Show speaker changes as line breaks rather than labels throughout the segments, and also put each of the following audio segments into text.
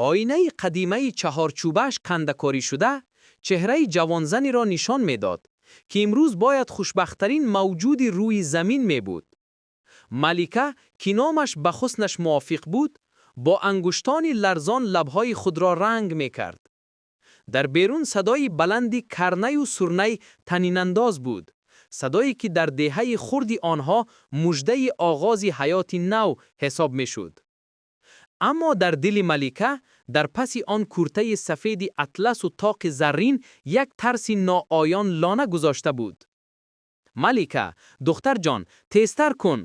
Оинаи қадимаи чаҳорчӯбааш кандакорӣшуда чеҳраи ҷавонзанеро нишон медод, ки имрӯз бояд хушбахттарин мавҷуди рӯи замин мебуд. Малика, ки номаш ба ҳуснаш мувофиқ буд, бо ангуштони ларзон лабҳои худро ранг мекард. Дар берун садои баланди карнаю сурнай танинандоз буд, садое ки дар деҳаи хурди онҳо муждаи оғози ҳаёти нав ҳисоб мешуд. Аммо дар дили Малика, дар паси он куртаи сафеди атласу тоқи заррин, як тарси ноаён лона гузошта буд. «Малика, духтарҷон, тезтар кун!»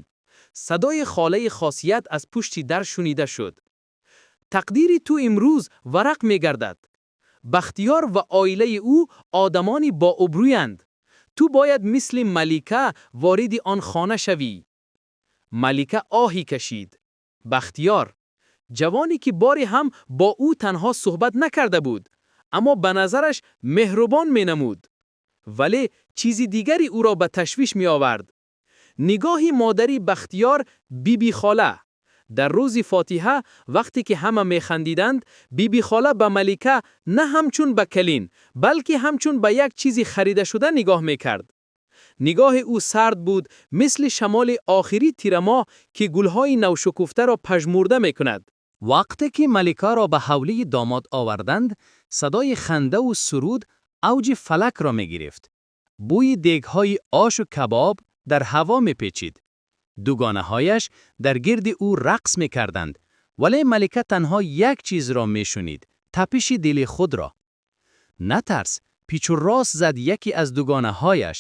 Садои холаи Хосият аз пушти дар шунида шуд. «Тақдири ту имрӯз варақ мегардад. Бахтиёр ва оилаи ӯ одамони бообрӯянд. Ту бояд мисли малика вориди он хона шавӣ». Малика оҳе кашид. Бахтиёр, ҷавоне ки боре ҳам бо ӯ танҳо суҳбат накарда буд, аммо ба назараш меҳрубон менамуд. Вале чизи дигаре ӯро ба ташвиш меовард: нигоҳи модари Бахтиёр, Бибихола. Дар рӯзи фотиҳа, вақте ки ҳама механдиданд, Бибихола ба Малика на ҳамчун ба келин, балки ҳамчун ба як чизи харидашуда нигоҳ мекард. Нигоҳи ӯ сард буд, мисли шамоли охири тирамоҳ, ки гулҳои навшукуфтаро пажмурда мекунад. Вақте ки Маликаро ба ҳавлии домод оварданд, садои хандаву суруд авҷи фалакро мегирифт. Бӯи дегҳои ошу кабоб дар ҳаво мепечид. Дугонаҳояш дар гирди ӯ рақс мекарданд, вале Малика танҳо як чизро мешунид: тапиши дили худро. «Натарс», печу рост зад яке аз дугонаҳояш.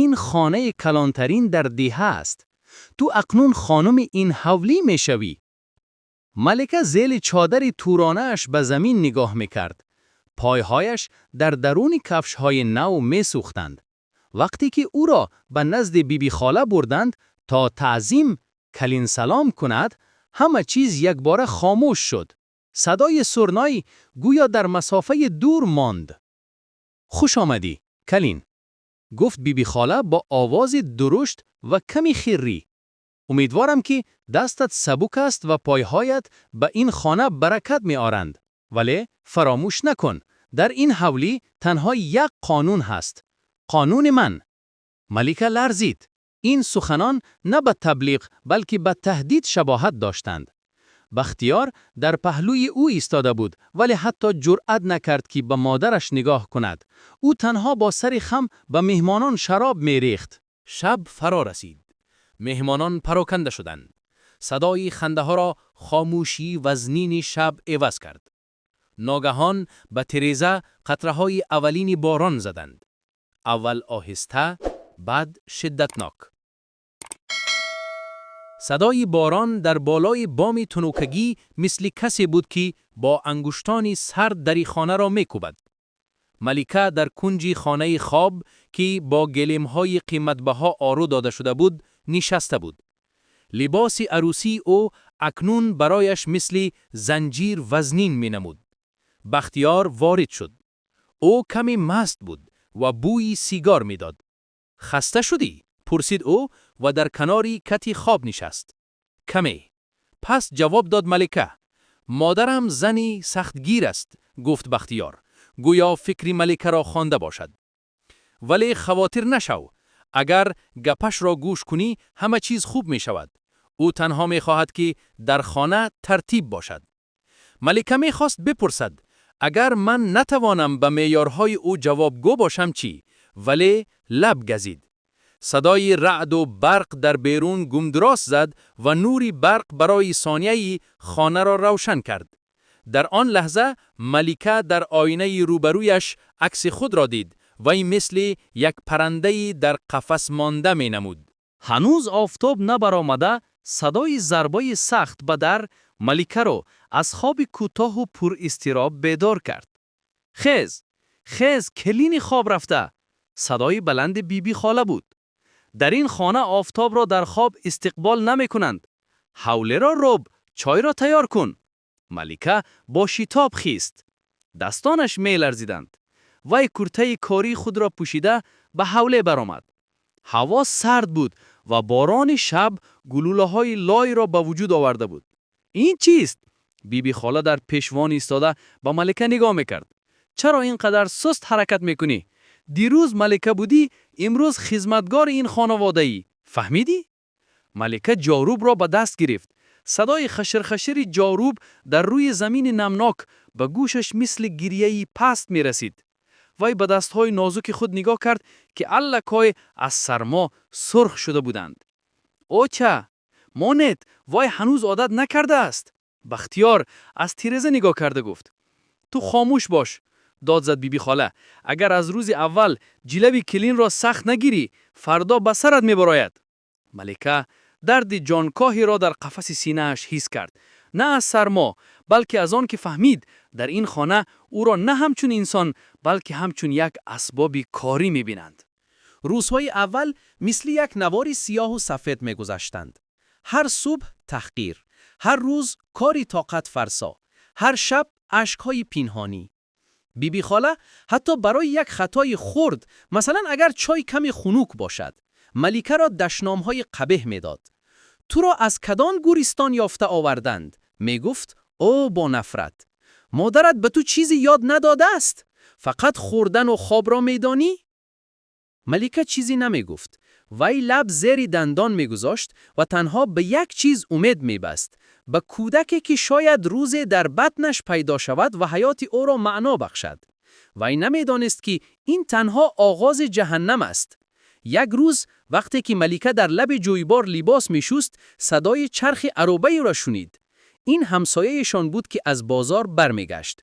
«Ин хонаи калонтарин дар деҳа аст. Ту акнун хонуми ин ҳавлӣ мешавӣ». Малика зери чодари тӯронааш ба замин нигоҳ мекард. Пойҳояш дар даруни кафшҳои нав месӯхтанд. Вақте ки ӯро ба назди Бибихола бурданд, то таъзим калинсалом кунад, ҳама чиз якбора хомӯш шуд. Садои сурнай гӯё дар масофаи дур монд. «Хуш омадӣ, келин», гуфт Бибихола бо овози дурушт ва каме хирӣ. «Умедворам, ки дастат сабук аст ва пойҳоят ба ин хона баракат меоранд. Вале фаромӯш накун, дар ин ҳавлӣ танҳо як қонун ҳаст. Қонуни ман». Малика ларзид. Ин суханон на ба таблиғ, балки ба таҳдид шабоҳат доштанд. Бахтиёр дар паҳлӯи ӯ истода буд, вале ҳатто ҷуръат накард, ки ба модараш нигоҳ кунад. Ӯ танҳо бо сари хам ба меҳмонон шароб мерехт. Шаб фаро расид. Меҳмонон пароканда шуданд. Садои хандаҳоро хомӯшии вазнини шаб иваз кард. Ногаҳон ба тиреза қатраҳои аввалини борон заданд. Аввал оҳиста, баъд шиддатнок. Садои борон дар болои боми тунукагӣ мисли касе буд, ки бо ангуштони сард дари хонаро мекӯбад. Малика дар кунҷи хонаи хоб, ки бо гилемҳои қиматбаҳо оро дода шуда буд, нишаста буд. Либоси арӯсии ӯ акнун барояш мисли занҷир вазнин менамуд. Бахтиёр ворид шуд. Ӯ каме маст буд ва бӯи сигор медод. «Хаста шудӣ?» пурсид ӯ ва дар канори кати хоб нишаст. «Каме». Пас ҷавоб дод Малика. «Модарам зани сахтгир аст», гуфт Бахтиёр, гӯё фикри Маликаро хонда бошад. «Вале хавотир нашав. Агар гапашро гӯш кунӣ, ҳама чиз хуб мешавад. Ӯ танҳо мехоҳад, ки дар хона тартиб бошад». Малика мехост бипурсад: агар ман натавонам ба меъёрҳои ӯ ҷавобгӯ бошам чӣ? Вале лаб газид. Садои раъду барқ дар берун гумдурос зад ва нури барқ барои сонияе хонаро равшан кард. Дар он лаҳза Малика дар оинаи рӯбарӯяш акси худро дид. Вай мисли як паррандаи дар қафас монда менамуд. Ҳанӯз офтоб набаромада, садои зарбаи сахт ба дар Маликаро аз хоби кӯтоҳу пуризтироб бедор кард. «Хез, хез, келини хоб рафта!» Садои баланди Биби хола буд. «Дар ин хона офтобро дар хоб истиқбол намекунанд. Ҳавлиро рӯб, чойро тайёр кун». Малика бо шитоб хист. Дастонаш меларзиданд. Вай куртаи кории худро пӯшида ба ҳавлӣ баромад. Ҳаво сард буд ва борони шаб гулӯлаҳои лойро ба вуҷуд оварда буд. «Ин чист?»
Биби хола дар пешвон истода ба Малика нигоҳ мекард. Чаро ин қадар суст ҳаракат мекунӣ? Дирӯз малика будӣ, имрӯз хизматгори ин хонаводаӣ. Фаҳмидӣ? Малика ҷорубро ба даст гирифт. Садои хашир-хашири ҷоруб дар рӯи замини намнок ба гӯшаш мисли гирияи паст мерасид. Вай ба дастҳои нозуки худ нигоҳ кард, ки аллакай аз сармо сурх шуда буданд. Оча, монед, вай ҳанӯз одат накардааст. Бахтиёр аз тиреза нигоҳ карда гуфт. Ту хомӯш бош, дод зад бибихола. Агар аз рӯзи аввал ҷилави келинро сахт нагирӣ, фардо ба сарат мебарояд. Малика дарди ҷонкоҳиро дар қафаси синааш ҳис кард. На аз сармо, балки аз он ки фаҳмид, дар ин хона ӯро на ҳамчун инсон, балки ҳамчун як асбоби корӣ мебинанд.
Рӯзҳои аввал мисли як навори сиёҳу сафед мегузаштанд. Ҳар субҳ таҳқир, ҳар рӯз кори тоқатфарсо, ҳар шаб ашкҳои пинҳонӣ. Бибихола ҳатто барои як хатои хурд, масалан агар чой каме хунук бошад, Маликаро дашномҳои қабеҳ медод. Туро аз кадом гӯристон ёфта оварданд? Мегуфт ӯ бо нафрат. Модарат ба ту чизе ёд надодааст? Фақат хӯрдану хобро медонӣ? Малика чизе намегуфт. Вай лаб зери дандон мегузошт ва танҳо ба як чиз умед мебаст: ба кӯдаке, ки шояд рӯзе дар батнаш пайдо шавад ва ҳаёти ӯро маъно бахшад. Вай намедонист, ки ин танҳо оғози ҷаҳаннам аст. Як рӯз, вақте ки Малика дар лаби ҷӯйбор либос мешуст, садои чархи аробаеро шунид. Ин ҳамсояешон буд, ки аз бозор бармегашт.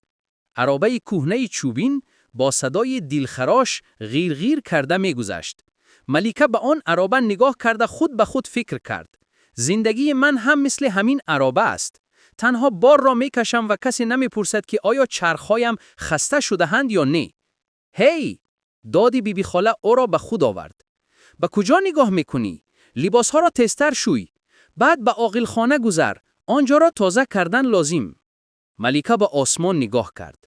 Аробаи кӯҳнаи чӯбин бо садои дилхарош ғир-ғир карда мегузашт. Малика ба он ароба нигоҳ карда, худ ба худ фикр кард: зиндагии ман ҳам мисли ҳамин ароба аст. Танҳо борро мекашам ва касе намепурсад, ки оё чархҳоям хаста шудаанд ё не. Ҳей! Доди бибихола ӯро ба худ овард. Ба куҷо нигоҳ мекунӣ? Либосҳоро тезтар шӯй. Баъд ба оғилхона гузар. Он ҷоро тоза кардан лозим. Малика ба осмон нигоҳ кард.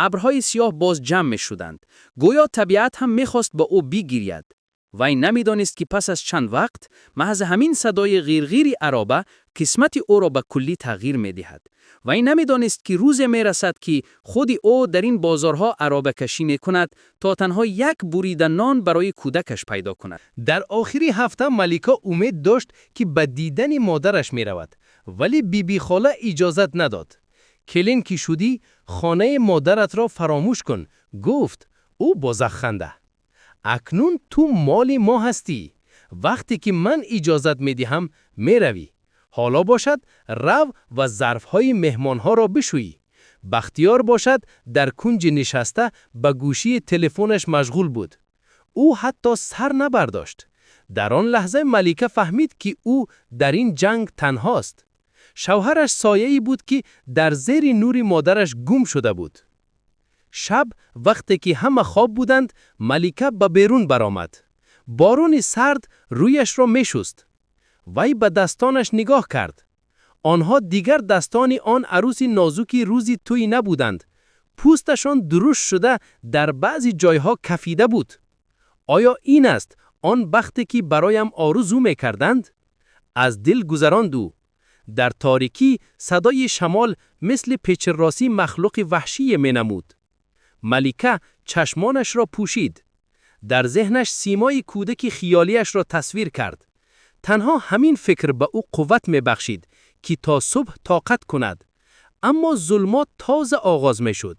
Абрҳои сиёҳ боз ҷамъ мешуданд. Гӯё табиат ҳам мехост ба ӯ бигиряд. Вай намедонист, ки пас аз чанд вақт маҳз ҳамин садои ғирғири ароба қисмати ӯро ба куллӣ тағйир медиҳад. Вай намедонист, ки рӯзе мерасад, ки худи ӯ дар ин бозорҳо аробакашӣ мекунад, то танҳо як бурида нон барои кӯдакаш пайдо кунад.
Дар охири ҳафта Малика умед дошт, ки ба дидани модараш меравад, вале бибихола иҷозат надод. Келин ки шудӣ, хонаи модаратро фаромӯш кун, гуфт ӯ бо захханда. Акнун ту моли мо ҳастӣ. Вақте ки ман иҷозат медиҳам, меравӣ. Ҳоло бошад, рав ва зарфҳои меҳмонҳоро бишӯй. Бахтиёр бошад, дар кунҷи нишаста ба гӯшии телефонаш машғул буд. Ӯ ҳатто сар набардошт. Дар он лаҳза Малика фаҳмид, ки ӯ дар ин ҷанг танҳост. Шавҳараш сояе буд, ки дар зери нури модараш гум шуда буд. Шаб, вақте ки ҳама хоб буданд, Малика ба берун баромад. Борони сард рӯяшро мешуст. Вай ба дастонаш нигоҳ кард. Онҳо дигар дастони он арӯси нозуки рӯзи тӯй набуданд. Пӯсташон дурушт шуда, дар баъзе ҷойҳо кафида буд. Оё ин аст он бахте, ки бароям орзу мекарданд? Аз дил гузаронд ӯ. Дар торикӣ садои шамол мисли печирроси махлуқи ваҳшие менамуд. Малика чашмонашро пӯшид. Дар зеҳнаш симои кӯдаки хиёлиашро тасвир кард. Танҳо ҳамин фикр ба ӯ қувват мебахшид, ки то субҳ тоқат кунад. Аммо зулмот тоза оғоз мешуд.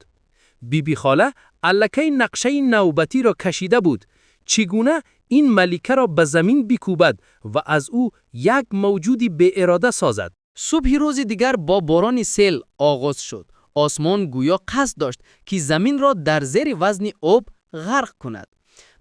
Бибихола аллакай нақшаи навбатиро кашида буд: чӣ гуна ин маликаро ба замин бикӯбад ва аз ӯ як мавҷуди беирода созад.
Субҳи рӯзи дигар бо борони сел оғоз шуд. Осмон гӯё қасд дошт, ки заминро дар зери вазни об ғарқ кунад.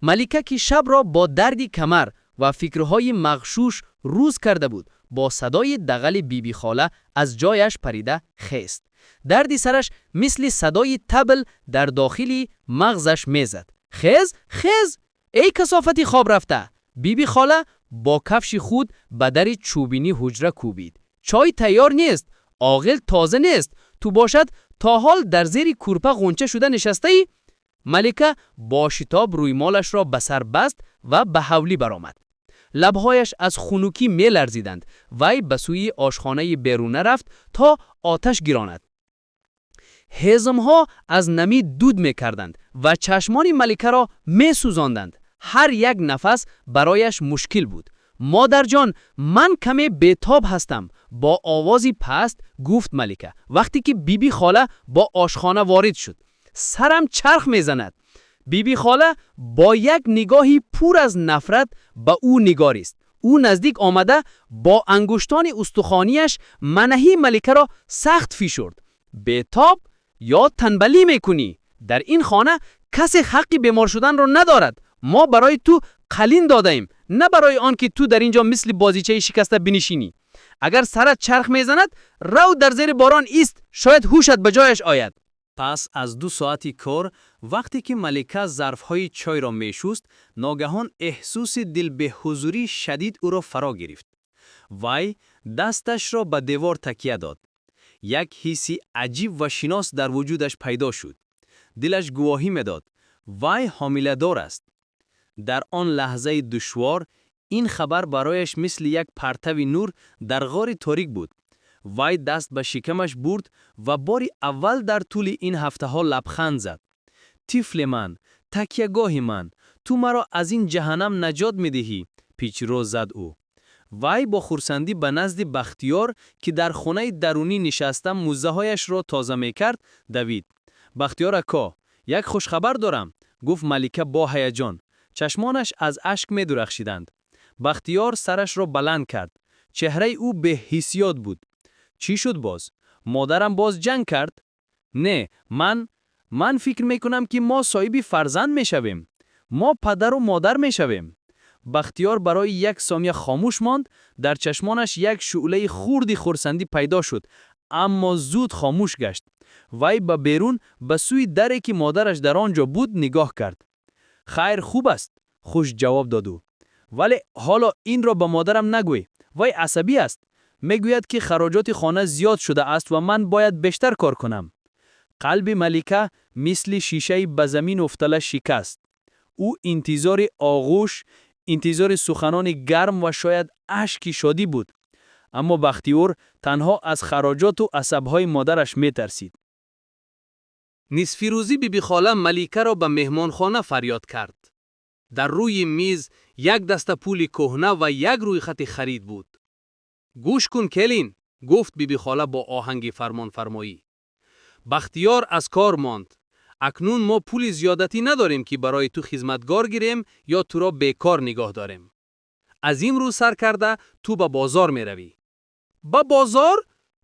Малика, ки шабро бо дарди камар ва фикрҳои мағшуш рӯз карда буд, бо садои дағали бибихола аз ҷояш парида хест. Дарди сараш мисли садои табл дар дохили мағзаш мезад. Хез, хез, эй касофати хоб рафта! Бибихола бо кафши худ ба дари чӯбини ҳуҷра кӯбид. Чой тайёр нест, оғил тоза нест, ту бошад то ҳол дар зери кӯрпа ғунча шуда нишастаӣ. Малика бо шитоб рӯймолашро ба сар баст ва ба ҳавлӣ баромад. Лабҳояш аз хунукӣ меларзиданд. Вай ба сӯи ошхонаи беруна рафт, то оташ гиронад. Ҳезумҳо аз намӣ дуд мекарданд ва чашмони Маликаро месӯзонданд. Ҳар як нафас барояш мушкил буд. «Модарҷон, ман каме бетоб ҳастам», бо овози паст гуфт Малика, вақте ки Биби хола ба ошхона ворид шуд. «Сарам чарх мезанад». Биби хола бо як нигоҳи пур аз нафрат ба ӯ нигарист. Ӯ наздик омада, бо ангуштони устухонияш манаҳи Маликаро сахт фишурд. «Бетоб ё танбалӣ мекунӣ? Дар ин хона касе ҳаққи бемор шуданро надорад. Мо барои ту қалин додаем, на барои он ки ту дар ин ҷо мисли бозичаи шикаста бинишинӣ. Агар сарат чарх мезанад, рав, дар зери борон ист, шояд ҳушат ба ҷояш ояд». Пас аз 2 соати кор, вақте ки Малика зарфҳои чойро мешуст, ногаҳон эҳсоси дилбеҳузурии шадид ӯро фаро гирифт. Вай дасташро ба девор такя дод. Як ҳисси аҷиб ва шинос дар вуҷудаш пайдо шуд. Дилаш гувоҳӣ медод: вай ҳомиладор аст. Дар он лаҳзаи душвор ин хабар барояш мисли як партави нур дар ғори торик буд. Вай даст ба шикамаш бурд ва бори аввал дар тӯли ин ҳафтаҳо лабханд зад. «Тифли ман, такягоҳи ман, ту маро аз ин ҷаҳаннам наҷот медиҳӣ», пичиррос зад ӯ. Вай бо хурсандӣ ба назди Бахтиёр, ки дар хонаи дарунӣ нишаста мӯзаҳояшро тоза мекард, давид. «Бахтиёр ако, як хушхабар дорам», гуфт Малика бо ҳаяҷон. Чашмонаш аз ашк медурахшиданд. Бахтиёр сарашро баланд кард. Чеҳраи ӯ беҳиссиёт буд. «Чӣ шуд боз? Модарам боз ҷанг кард?» «Не, ман фикр мекунам, ки мо соҳиби фарзанд мешавем. Мо падару модар мешавем». Бахтиёр барои як сония хомӯш монд. Дар чашмонаш як шӯълаи хурди хурсандӣ пайдо шуд, аммо зуд хомӯш гашт. Вай ба берун, ба сӯи даре, ки модараш дар он ҷо буд, нигоҳ кард. «Хайр, хуб аст», хушк ҷавоб дод ӯ. «Вале ҳоло инро ба модарам нагӯй. Вай асабӣ аст. Мегӯяд, ки хароҷоти хона зиёд шудааст ва ман бояд бештар кор кунам». Қалби Малика мисли шишаи ба замин уфтода шикаст. Ӯ интизори оғӯш, интизори суханони гарм ва шояд ашки шодӣ буд, аммо Бахтиёр танҳо аз хароҷоту асабҳои модараш метарсид. Нисфирӯзӣ Бибихола Маликаро ба меҳмонхона фарёд кард. Дар рӯи миз як даста пули кӯҳна ва як рӯйхати харид буд. «Гӯш кун, келин», гуфт Бибихола бо оҳанги фармонфармоӣ. «Бахтиёр аз кор монд. Акнун мо пули зиёдатӣ надорем, ки барои ту хизматгор гирем ё туро бекор нигоҳ дорем. Аз имрӯз сар карда ту ба бозор меравӣ». «Ба бозор?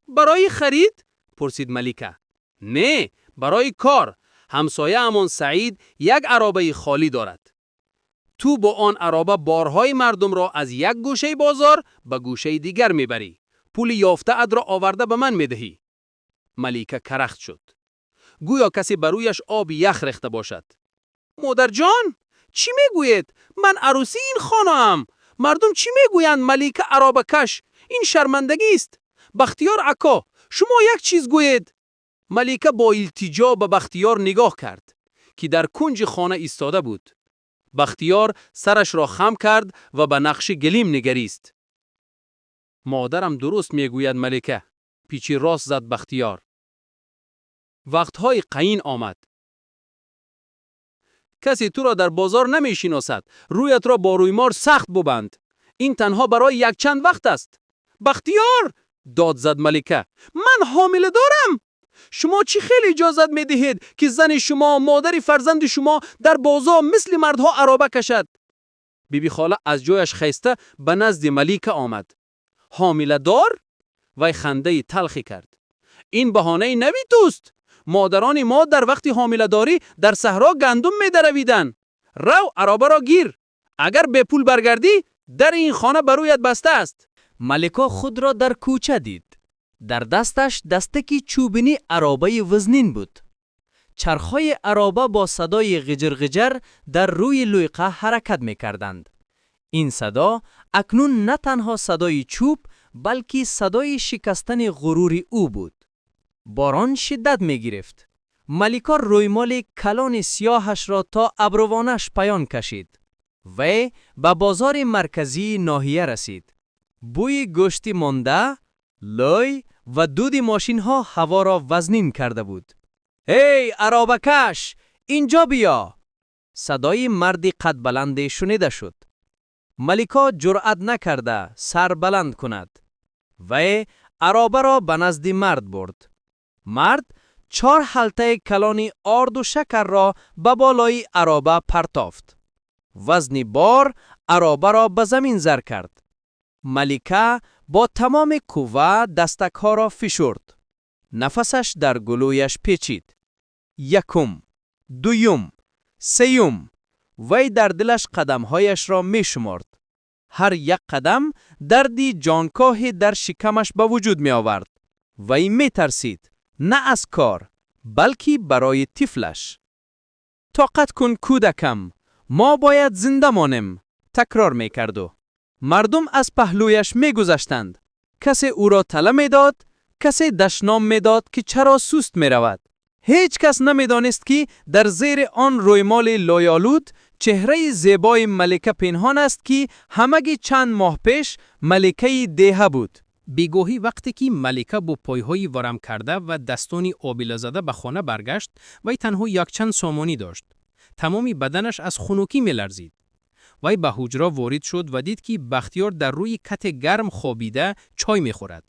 Барои харид?» пурсид Малика. «Не, барои кор. Ҳамсояамон Саид як аробаи холӣ дорад. Ту бо он ароба борҳои мардумро аз як гӯшаи бозор ба гӯшаи дигар мебарӣ. Пули ёфтаатро оварда ба ман медиҳӣ». Малика карахт шуд, гӯё касе ба рӯяш оби ях рехта бошад. «Модарҷон, чӣ мегӯед? Ман арӯсии ин хонаам. Мардум чӣ мегӯянд? Малика аробакаш — ин шармандагист. Бахтиёр ако, шумо як чиз гӯед». Малика бо илтиҷо ба Бахтиёр нигоҳ кард, ки дар кунҷи хона истода буд. Бахтиёр сарашро хам кард ва ба нақши гилим нигарист. «Модарам дуруст мегӯяд, Малика», пичи рост зад Бахтиёр. «Вақтҳои қиин омад. Касе туро дар бозор намешиносад. Рӯятро бо рӯймол сахт бубанд. Ин танҳо барои якчанд вақт аст». «Бахтиёр», дод зад Малика, «ман ҳомиладорам. Шумо чӣ хел иҷозат медиҳед, ки зани шумо, модари фарзанди шумо, дар бозор мисли мардҳо ароба кашад?» Бибихола аз ҷояш хеста ба назди Малика омад. «Ҳомиладор?» Вай хандаи талхе кард. «Ин баҳонаи нави туст. Модарони мо дар вақти ҳомиладорӣ дар саҳро гандум медаравиданд. Рав, аробаро гир. Агар бепул баргардӣ, дари ин хона ба рӯят баста аст».
Малика худро дар кӯча дид. Дар дасташ дастаки чӯбини аробаи вазнин буд. Чархҳои ароба бо садои ғиҷир-ғиҷир дар рӯи лӯйқа ҳаракат мекарданд. Ин садо акнун на танҳо садои чӯб, балки садои шикастани ғурури ӯ буд. Борон шиддат мегирифт. Малика рӯймоли калони сиёҳашро то абрувонаш поён кашид. Вай ба бозори марказии ноҳия расид. Бӯи гӯшти монда, лой ва дуди мошинҳо ҳаворо вазнин карда буд. Эй, аробакаш, инҷо биё! Садои марди қадбаланде шунида шуд. Малика ҷуръат накарда сар баланд кунад. Вай аробаро ба назди мард бурд. Мард чор халтаи калони орду шакарро ба болои ароба партофт. Вазни бор аробаро ба замин зар кард. Малика бо тамоми қувва дастакҳоро фишурд. Нафасаш дар гулӯяш печид. Якум, дуюм, сеюм. Вай дар дилаш қадамҳояшро мешуморд. Ҳар як қадам дарди ҷонкоҳе дар шикамаш ба вуҷуд меовард. Вай метарсид на аз кор, балки барои тифлаш. Тоқат кун, кӯдакам, мо бояд зинда монем, такрор мекард ӯ. Мардум аз паҳлӯяш мегузаштанд. Касе ӯро тала медод, касе дашном медод, ки чаро суст меравад. Ҳеҷ кас намедонист, ки дар зери он рӯймоли лойолуд чеҳраи зебои малика пинҳон аст, ки ҳамагӣ чанд моҳ пеш маликаи деҳа буд.
Бегоҳӣ, вақте ки Малика бо пойҳои варамкарда ва дастони обилазада ба хона баргашт, вай танҳо якчанд сомонӣ дошт. Тамоми баданаш аз хунукӣ меларзид. Вай ба ҳуҷра ворид шуд ва дид, ки Бахтиёр дар рӯи кате гарм хобида чой мехӯрад.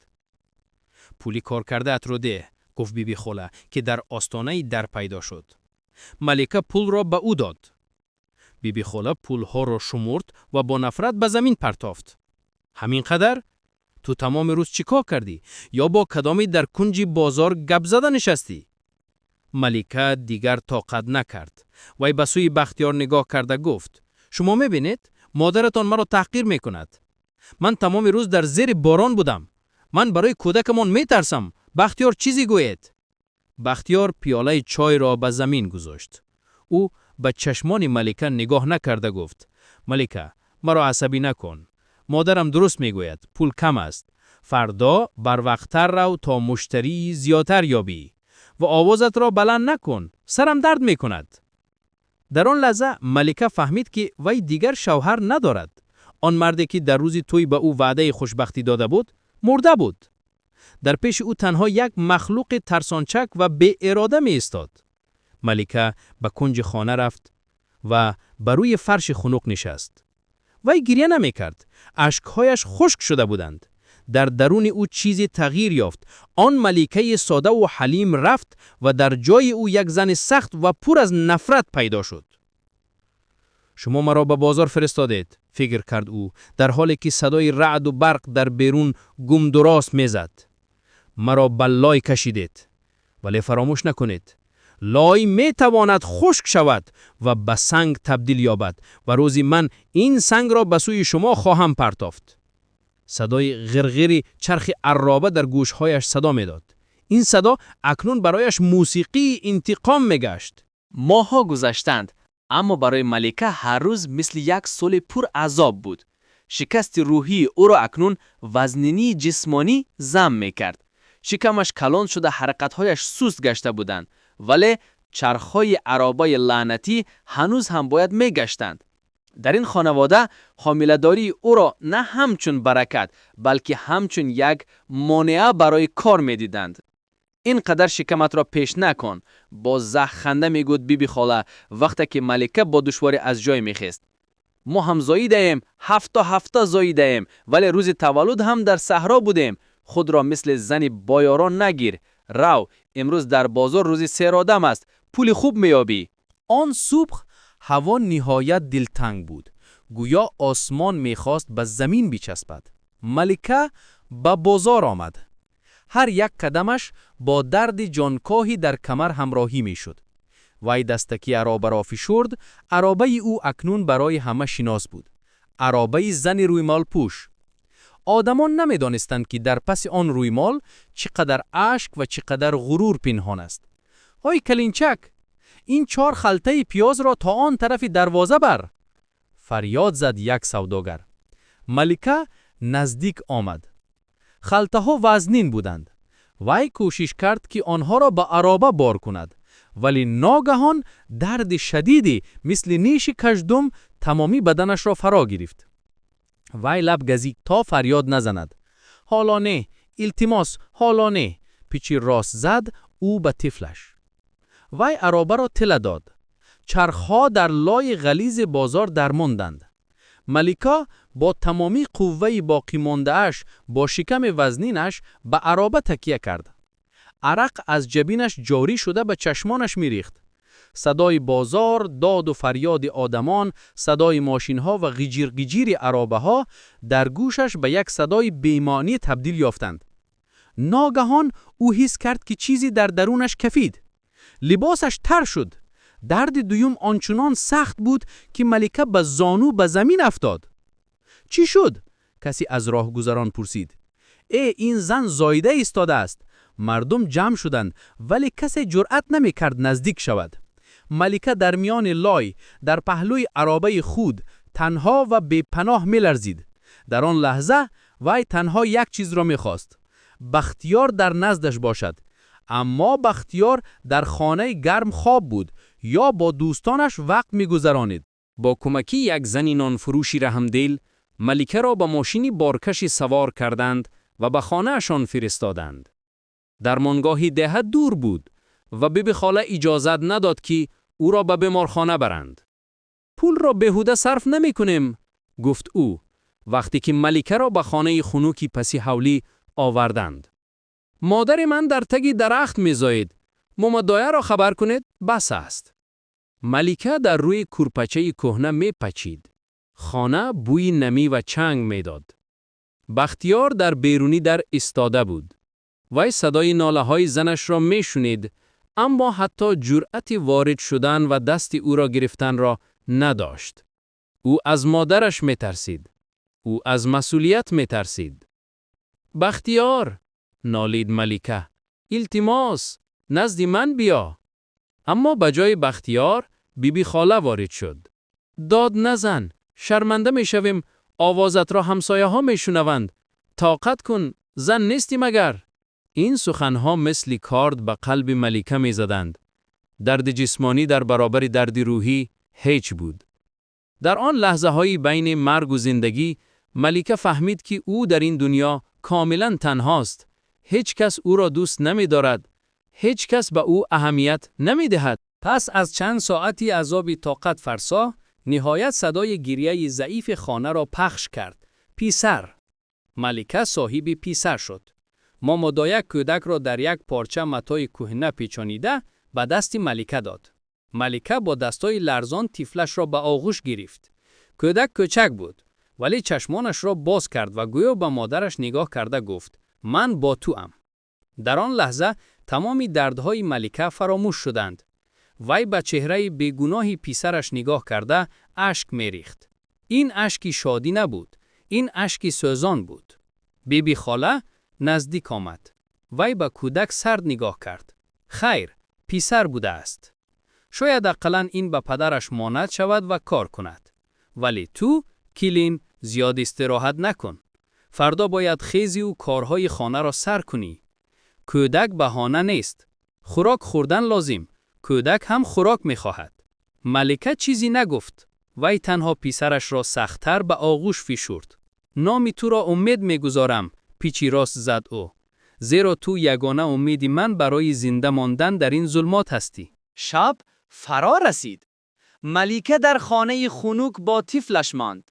Пули коркардаатро деҳ, гуфт Бибихола, ки дар остонаи дар пайдо шуд. Малика пулро ба ӯ дод. Бибихола пулҳоро шумурд ва бо нафрат ба замин партофт. Ҳамин қадар? Ту тамоми рӯз чӣ кор кардӣ? Ё бо кадоме дар кунҷи бозор гап зада нишастӣ? Малика дигар тоқат накард. Вай ба сӯи Бахтиёр нигоҳ карда гуфт: Шумо мебинед, модаратон маро таҳқир мекунад. Ман тамоми рӯз дар зери борон будам. Ман барои кӯдакамон метарсам. Бахтиёр, чизе гӯед. Бахтиёр пиёлаи чойро ба замин гузошт. Ӯ ба чашмони Малика нигоҳ накарда гуфт: Малика, маро асабӣ накун. Модарам дуруст мегӯяд, пул кам аст. Фардо барвақттар рав, то муштарии зиёдтар ёбӣ. Ва овозатро баланд накун, сарам дард мекунад. Дар он лаҳза Малика фаҳмид, ки вай дигар шавҳар надорад. Он марде, ки дар рӯзи тӯй ба ӯ ваъдаи хушбахтӣ дода буд, мурда буд. Дар пеши ӯ танҳо як махлуқи тарсончак ва беирода меистод. Малика ба кунҷи хона рафт ва ба рӯи фарши хунук нишаст. Вай гиря намекард, ашкҳояш хушк шуда буданд. Дар даруни ӯ чизе тағйир ёфт. Он маликаи содаву ҳалим рафт ва дар ҷои ӯ як зани сахт ва пур аз нафрат пайдо шуд. Шумо маро ба бозор фиристодед, фикр кард ӯ, дар ҳоле ки садои раъду барқ дар берун гумдурост мезад. Маро ба лой кашидед. Вале фаромӯш накунед, лой метавонад хушк шавад ва ба санг табдил ёбад ва рӯзе ман ин сангро ба сӯи шумо хоҳам партофт. Садои ғирғири чархи арроба дар гӯшҳояш садо медод. Ин садо акнун барояш мусиқии интиқом мегашт.
Моҳҳо гузаштанд, аммо барои Малика ҳар рӯз мисли як соли пур азоб буд. Шикасти рӯҳии ӯро акнун вазнинии ҷисмонӣ зам мекард. Шикамаш калон шуда, ҳаракатҳояш суст гашта буданд, вале чархҳои аробаи лаънатӣ ҳанӯз ҳам бояд мегаштанд. Дар ин хонавода ҳомиладории ӯро на ҳамчун баракат, балки ҳамчун як монеа барои кор медиданд. Ин қадар шикаматро пеш накун, бо заҳханда мегуфт Бибихола, вақте ки Малика бо душворӣ аз ҷой мехест. Мо ҳам зоидаем, ҳафта ҳафта зоидаем, вале рӯзи таваллуд ҳам дар саҳро будем. Худро мисли зани боёрон нагир. Рав, имрӯз дар бозор рӯзи серодам аст, пули хуб меёбӣ.
Он субҳ ҳаво ниҳоят дилтанг буд, гӯё осмон мехост ба замин бичаспад. Малика ба бозор омад. Ҳар як қадамаш бо дарди ҷонкоҳӣ дар камар ҳамроҳӣ мешуд. Вай дастаки аробаро фишурд. Аробаи ӯ акнун барои ҳама шинос буд, аробаи зани рӯймолпӯш. Одамон намедонистанд, ки дар паси он рӯймол чӣ қадар ашк ва чӣ қадар ғурур пинҳон аст. Ҳой, калинчак, ин чор халтаи пиёзро то он тарафи дарвоза бар, фарёд зад як савдогар. Малика наздик омад. Халтаҳо вазнин буданд. Вай кӯшиш кард, ки онҳоро ба ароба бор кунад, вале ногаҳон дарди шадиде мисли неши каждум тамоми баданашро фаро гирифт. Вай лаб газид, то фарёд назанад. Ҳоло не, илтимос, ҳоло не, пичи рост зад ӯ ба тифлаш. Вай аробаро тела дод. Чархҳо дар лойи ғализи бозор дармонданд. Малика бо тамоми қувваи боқимондааш, бо шиками вазнинаш ба ароба такя кард. Арақ аз ҷабинаш ҷорӣ шуда ба чашмонаш мерехт. Садои бозор, доду фарёди одамон, садои мошинҳо ва ғиҷир-ғиҷири аробаҳо дар гӯшаш ба як садои бемаънӣ табдил ёфтанд. Ногаҳон ӯ ҳис кард, ки чизе дар дарунаш кафид. Либосаш тар шуд. Дарди дуюм ончунон сахт буд, ки Малика ба зону ба замин афтод. «Чӣ шуд?» — касе аз роҳгузарон пурсид. «Э, ин зан зоида истодааст!» Мардум ҷамъ шуданд, вале касе ҷуръат намекард наздик шавад. Малика дар миёни лой, дар паҳлӯи аробаи худ, танҳо ва бепаноҳ меларзид. Дар он лаҳза вай танҳо як чизро мехост: Бахтиёр дар наздаш бошад. Аммо Бахтиёр дар хонаи гарм хоб буд ё бо дӯстонаш вақт мегузаронид.
Бо кӯмаки як зани нонфурӯши раҳмдил Маликаро ба мошини боркашӣ савор карданд ва ба хонаашон фиристоданд. Дармонгоҳи деҳа дур буд ва Бибихола иҷозат надод, ки ӯро ба беморхона баранд. «Пулро беҳуда сарф намекунем», — гуфт ӯ, вақте ки Маликаро ба хонаи хунуки паси ҳавлӣ оварданд. «Модари ман дар таги дарахт мезоид. Момадояро хабар кунед, бас аст». Малика дар рӯи курпачаи кӯҳна мепачид. Хона бӯи намӣ ва чанг медод. Бахтиёр дар беруни дар истода буд. Вай садои нолаҳои занашро мешунид, аммо ҳатто ҷуръати ворид шудан ва дасти ӯро гирифтанро надошт. Ӯ аз модараш метарсид. Ӯ аз масъулият метарсид. «Бахтиёр!» — нолид Малика. «Илтимос, назди ман биё!» Аммо ба ҷои Бахтиёр Бибихола ворид шуд. «Дод назан, шарманда мешавем, овозатро ҳамсояҳо мешунаванд. Тоқат кун, зан нестӣ магар?» Ин суханҳо мисли корд ба қалби Малика мезаданд. Дарди ҷисмонӣ дар баробари дарди рӯҳӣ ҳеҷ буд. Дар он лаҳзаҳои байни маргу зиндагӣ Малика фаҳмид, ки ӯ дар ин дунё комилан танҳост. Ҳеҷ кас ӯро дӯст намедорад. Ҳеҷ кас ба ӯ аҳамият намедиҳад.
Пас аз чанд соати азоби тоқатфарсо, ниҳоят садои гирияи заифи хонаро пахш кард. Писар! Малика соҳиби писар шуд. Момодоя кӯдакро дар як порча матои кӯҳна печонида ба дасти Малика дод. Малика бо дастои ларзон тифлашро ба оғӯш гирифт. Кӯдак кӯчак буд, вале чашмонашро боз кард ва гӯё ба модараш нигоҳ карда гуфт: «Ман бо туам». Дар он лаҳза тамоми дардҳои Малика фаромӯш шуданд. Вай ба чеҳраи бегуноҳи писараш нигоҳ карда ашк мерихт. Ин ашки шодӣ набуд, ин ашки сӯзон буд. Бибихола наздик омад. Вай ба кӯдак сард нигоҳ кард. «Хайр, писар будааст. Шояд ақаллан ин ба падараш монанд шавад ва кор кунад. Вале ту, келин, зиёд истироҳат накун. Фардо бояд хезиву корҳои хонаро сар кунӣ. Кӯдак баҳона нест. Хӯрок хӯрдан лозим. Кӯдак ҳам хӯрок мехоҳад». Малика чизе нагуфт. Вай танҳо писарашро сахттар ба оғӯш фишурд. «Номи туро Умед мегузорам», — пичи рост зад ӯ. «Зеро ту ягона умеди ман барои зинда мондан дар ин зулмот ҳастӣ».
Шаб фаро расид. Малика дар хонаи хунук бо тифлаш монд.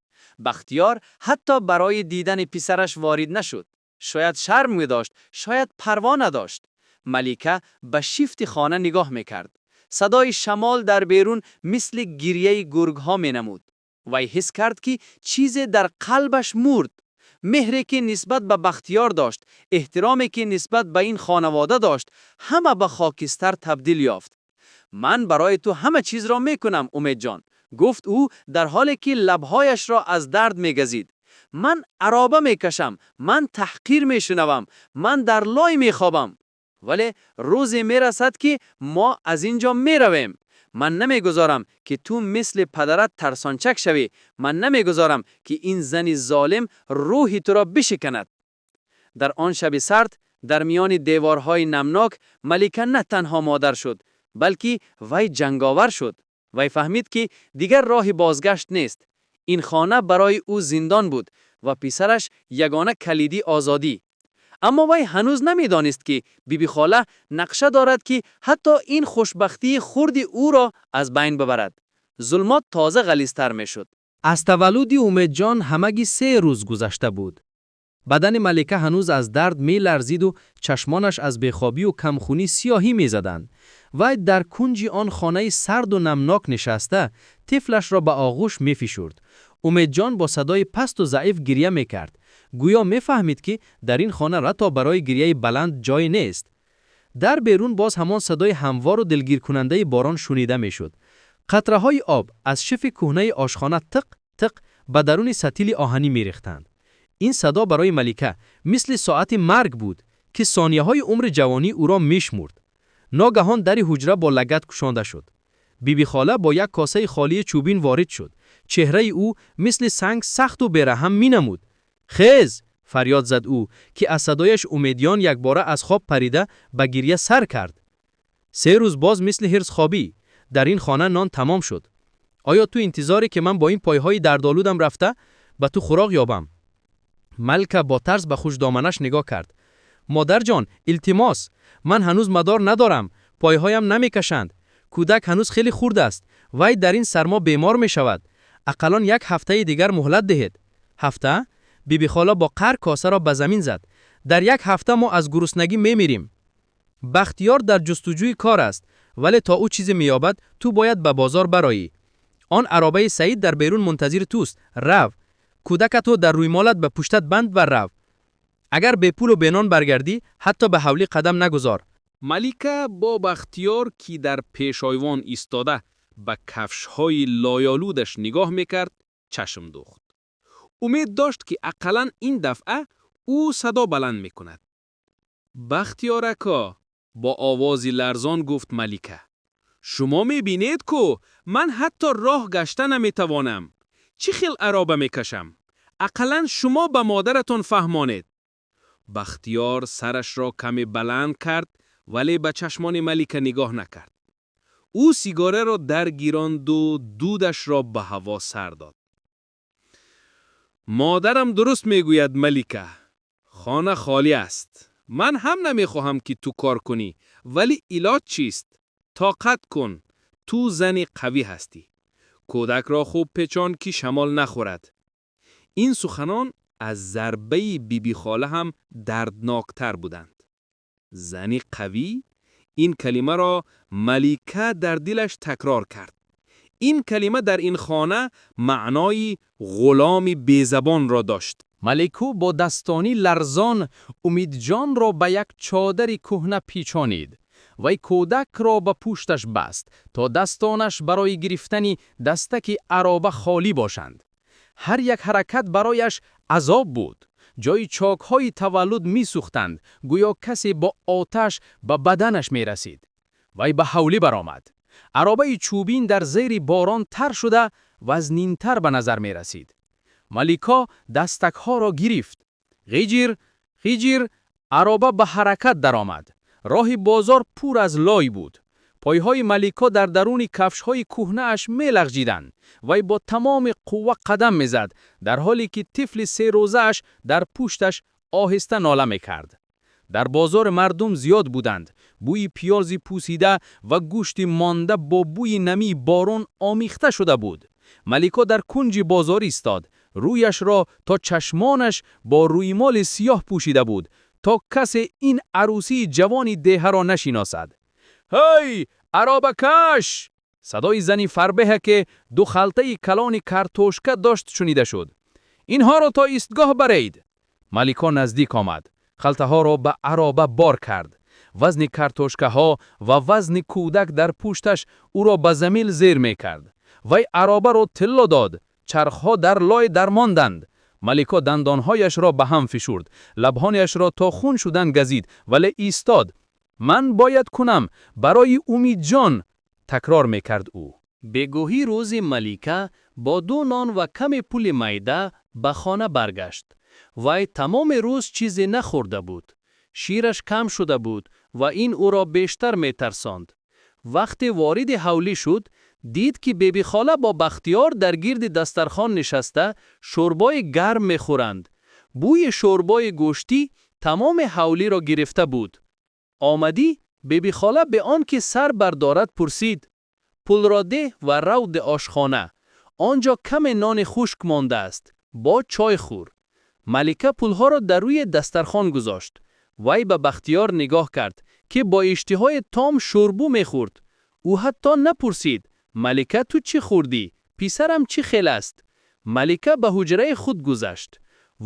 Бахтиёр ҳатто барои дидани писараш ворид нашуд. Шояд шарм медошт, шояд парво надошт. Малика ба шифти хона нигоҳ мекард. Садои шамол дар берун мисли гирияи гургҳо менамуд. Вай ҳис кард, ки чизе дар қалбаш мурд. Меҳре, ки нисбат ба Бахтиёр дошт, эҳтироме, ки нисбат ба ин хонавода дошт, ҳама ба хокистар табдил ёфт. «Ман барои ту ҳама чизро мекунам, Умедҷон», — гуфт ӯ, дар ҳоле ки лабҳояшро аз дард мегазид. «Ман ароба мекашам, ман таҳқир мешунавам, ман дар лой мехобам. Вале рӯзе мерасад, ки мо аз ин ҷо меравем. Ман намегузорам, ки ту мисли падарат тарсончак шавӣ. Ман намегузорам, ки ин зани золим рӯҳи туро бишиканад». Дар он шаби сард, дар миёни деворҳои намнок, Малика на танҳо модар шуд, балки вай ҷанговар шуд. Вай фаҳмид, ки дигар роҳи бозгашт нест. Ин хона барои ӯ зиндон буд ва писараш ягона калиди озодӣ.
Аммо вай ҳанӯз намедонист, ки Бибихола нақша дорад, ки ҳатто ин хушбахтии хурди ӯро аз байн бибарад. Зулмот тоза ғализтар мешуд.
Аз таваллуди Умедҷон ҳамагӣ 3 рӯз гузашта буд. Бадани Малика ҳанӯз аз дард меларзиду чашмонаш аз бехобию камхунӣ сиёҳӣ мезаданд. Вай дар кунҷи он хонаи сарду намнок нишаста, тифлашро ба оғӯш мефишурд. Умедҷон бо садои пасту заиф гирья мекард, гӯё мефаҳмид, ки дар ин хона ҳатто барои гирьяи баланд ҷое нест. Дар берун боз ҳамон садои ҳамвору дилгиркунандаи борон шунида мешуд. Қатраҳои об аз шифи кӯҳнаи ошхона тиқ тиқ ба даруни сатили оҳанӣ мерехтанд. Ин садо барои Малика мисли соати марг буд, ки сонияҳои умри ҷавонии ӯро мешмурд. Ногаҳон дари ҳуҷра бо лагат кушонда шуд. Бибихола бо як косаи холии чӯбин ворид шуд. Чеҳраи ӯ мисли санг сахту бераҳм менамуд. «Хез!» фарёд зад ӯ, ки аз садояш Умедҷон якбора аз хоб парида ба гирья сар кард. «3 рӯз боз мисли ҳирс хобӣ. Дар ин хона нон тамом шуд. Оё ту интизорӣ, ки ман бо ин пойҳои дардолудам рафта ба ту хӯрок ёбам?» Малика бо тарс ба хушдоманаш нигоҳ кард. «Модарҷон, илтимос, ман ҳанӯз мадор надорам, пойҳоям намекашанд. Кӯдак ҳанӯз хеле хурд аст, вай дар ин сармо бемор мешавад. Ақаллан як ҳафтаи дигар муҳлат диҳед». «Ҳафта?» Бибихола бо қаҳр косаро ба замин зад. «Дар як ҳафта мо аз гуруснагӣ мемирем. Бахтиёр дар ҷустуҷӯи кор аст, вале то ӯ чизе меёбад, ту бояд ба бозор бароӣ. Он аробаи Саид дар берун мунтазири туст. Рав, кӯдакато дар рӯймолат ба пуштат банд ва рав. Агар бепулу бенон баргардӣ, ҳатто ба ҳавлӣ қадам нагузор».
Малика бо Бахтиёр, ки дар пешайвон истода ба кафшҳои лойолудаш нигоҳ мекард, чашм дӯхт. Умед дошт, ки ақаллан ин дафъа ӯ садо баланд мекунад. «Бахтиёр ака», бо овози ларзон гуфт Малика, «шумо мебинед, ку ман ҳатто роҳ гашта наметавонам. Чӣ хел ароба мекашам? Ақаллан шумо ба модаратон фаҳмонед». Бахтиёр сарашро каме баланд кард, вале ба чашмони Малика нигоҳ накард. Ӯ сигараро даргиронду дудашро ба ҳаво сар дод. «Модарам дуруст мегӯяд, Малика. Хона холӣ аст. Ман ҳам намехоҳам, ки ту кор кунӣ, вале илоҷ чист? Тоқат кун, ту зани қавӣ ҳастӣ. Кӯдакро хуб печон, ки шамол нахӯрад». Ин суханон аз зарбаи Бибихола ҳам дардноктар буданд. Зани қавӣ. Ин калимаро Малика дар дилаш такрор кард. Ин калима дар ин хона маънои ғуломи безабонро дошт.
Малика бо дастони ларзон Умедҷонро ба як чодари кӯҳна печонид. Вай кӯдакро ба пушташ баст, то дастонаш барои гирифтани дастаки ароба холӣ бошанд. Ҳар як ҳаракат барояш азоб буд. Ҷои чокҳои таваллуд месӯхтанд, гӯё касе бо оташ ба баданаш мерасид. Вай ба ҳавлӣ баромад. Аробаи чӯбин дар зери борон тар шуда вазнинтар ба назар мерасид. Малика дастакҳоро гирифт. Ғиҷир ғиҷир, ароба ба ҳаракат даромад. Роҳи бозор пур аз лой буд. Пойҳои Малика дар даруни кафшҳои кӯҳнааш мелағжиданд. Вай бо тамоми қувва қадам мезад, дар ҳоле ки тифли 3 рӯзааш дар пушташ оҳиста нола мекард. Дар бозор мардум зиёд буданд. Бӯи пиёзи пусида ва гӯшти монда бо бӯи намии борон омехта шуда буд. Малика дар кунҷи бозор истод. Рӯяшро то чашмонаш бо рӯймоли сиёҳ пӯшида буд, то касе ин арӯсии ҷавони деҳаро нашиносад. «Ҳей, аробакаш!» Садои зани фарбеҳе, ки ду халтаи калони картошка дошт, шунида шуд. «Инҳоро то истгоҳ баред». Малика наздик омад, халтаҳоро ба ароба бор кард. Вазни картошкаҳо ва вазни кӯдак дар пушташ ӯро ба замин зер мекард. Вай аробаро тилло дод. Чархҳо дар лой дармонданд. Малика дандонҳояшро ба ҳам фишурд, лабҳояшро то хун шудан газид, вале истод. «Ман бояд кунам, барои Умидҷон», такрор мекард ӯ.
Бегоҳӣ рӯзи Малика бо ду нон ва каме пули майда ба хона баргашт. Вай тамоми рӯз чизе нахӯрда буд. Шираш кам шуда буд ва ин ӯро бештар метарсонд. Вақте вориди ҳавлӣ шуд, дид, ки Бибихола бо Бахтиёр дар гирди дастархон нишаста шӯрбои гарм мехӯранд. Бӯи шӯрбои гӯштӣ
Тамоми ҳавлиро гирифта буд. Омадӣ? Бибихола бе он ки сар бардорад пурсид. Пулро деҳ ва рав ба ошхона. Он ҷо каме нони хушк мондааст. Бо чой хӯр. Малика пулҳоро дар рӯи дастархон гузошт. Вай ба Бахтиёр нигоҳ кард, ки бо иштиҳои том шӯрбо мехӯрд. Ӯ ҳатто напурсид: Малика, ту чӣ хӯрдӣ? Писарам чӣ хел аст? Малика ба ҳуҷраи худ гузашт.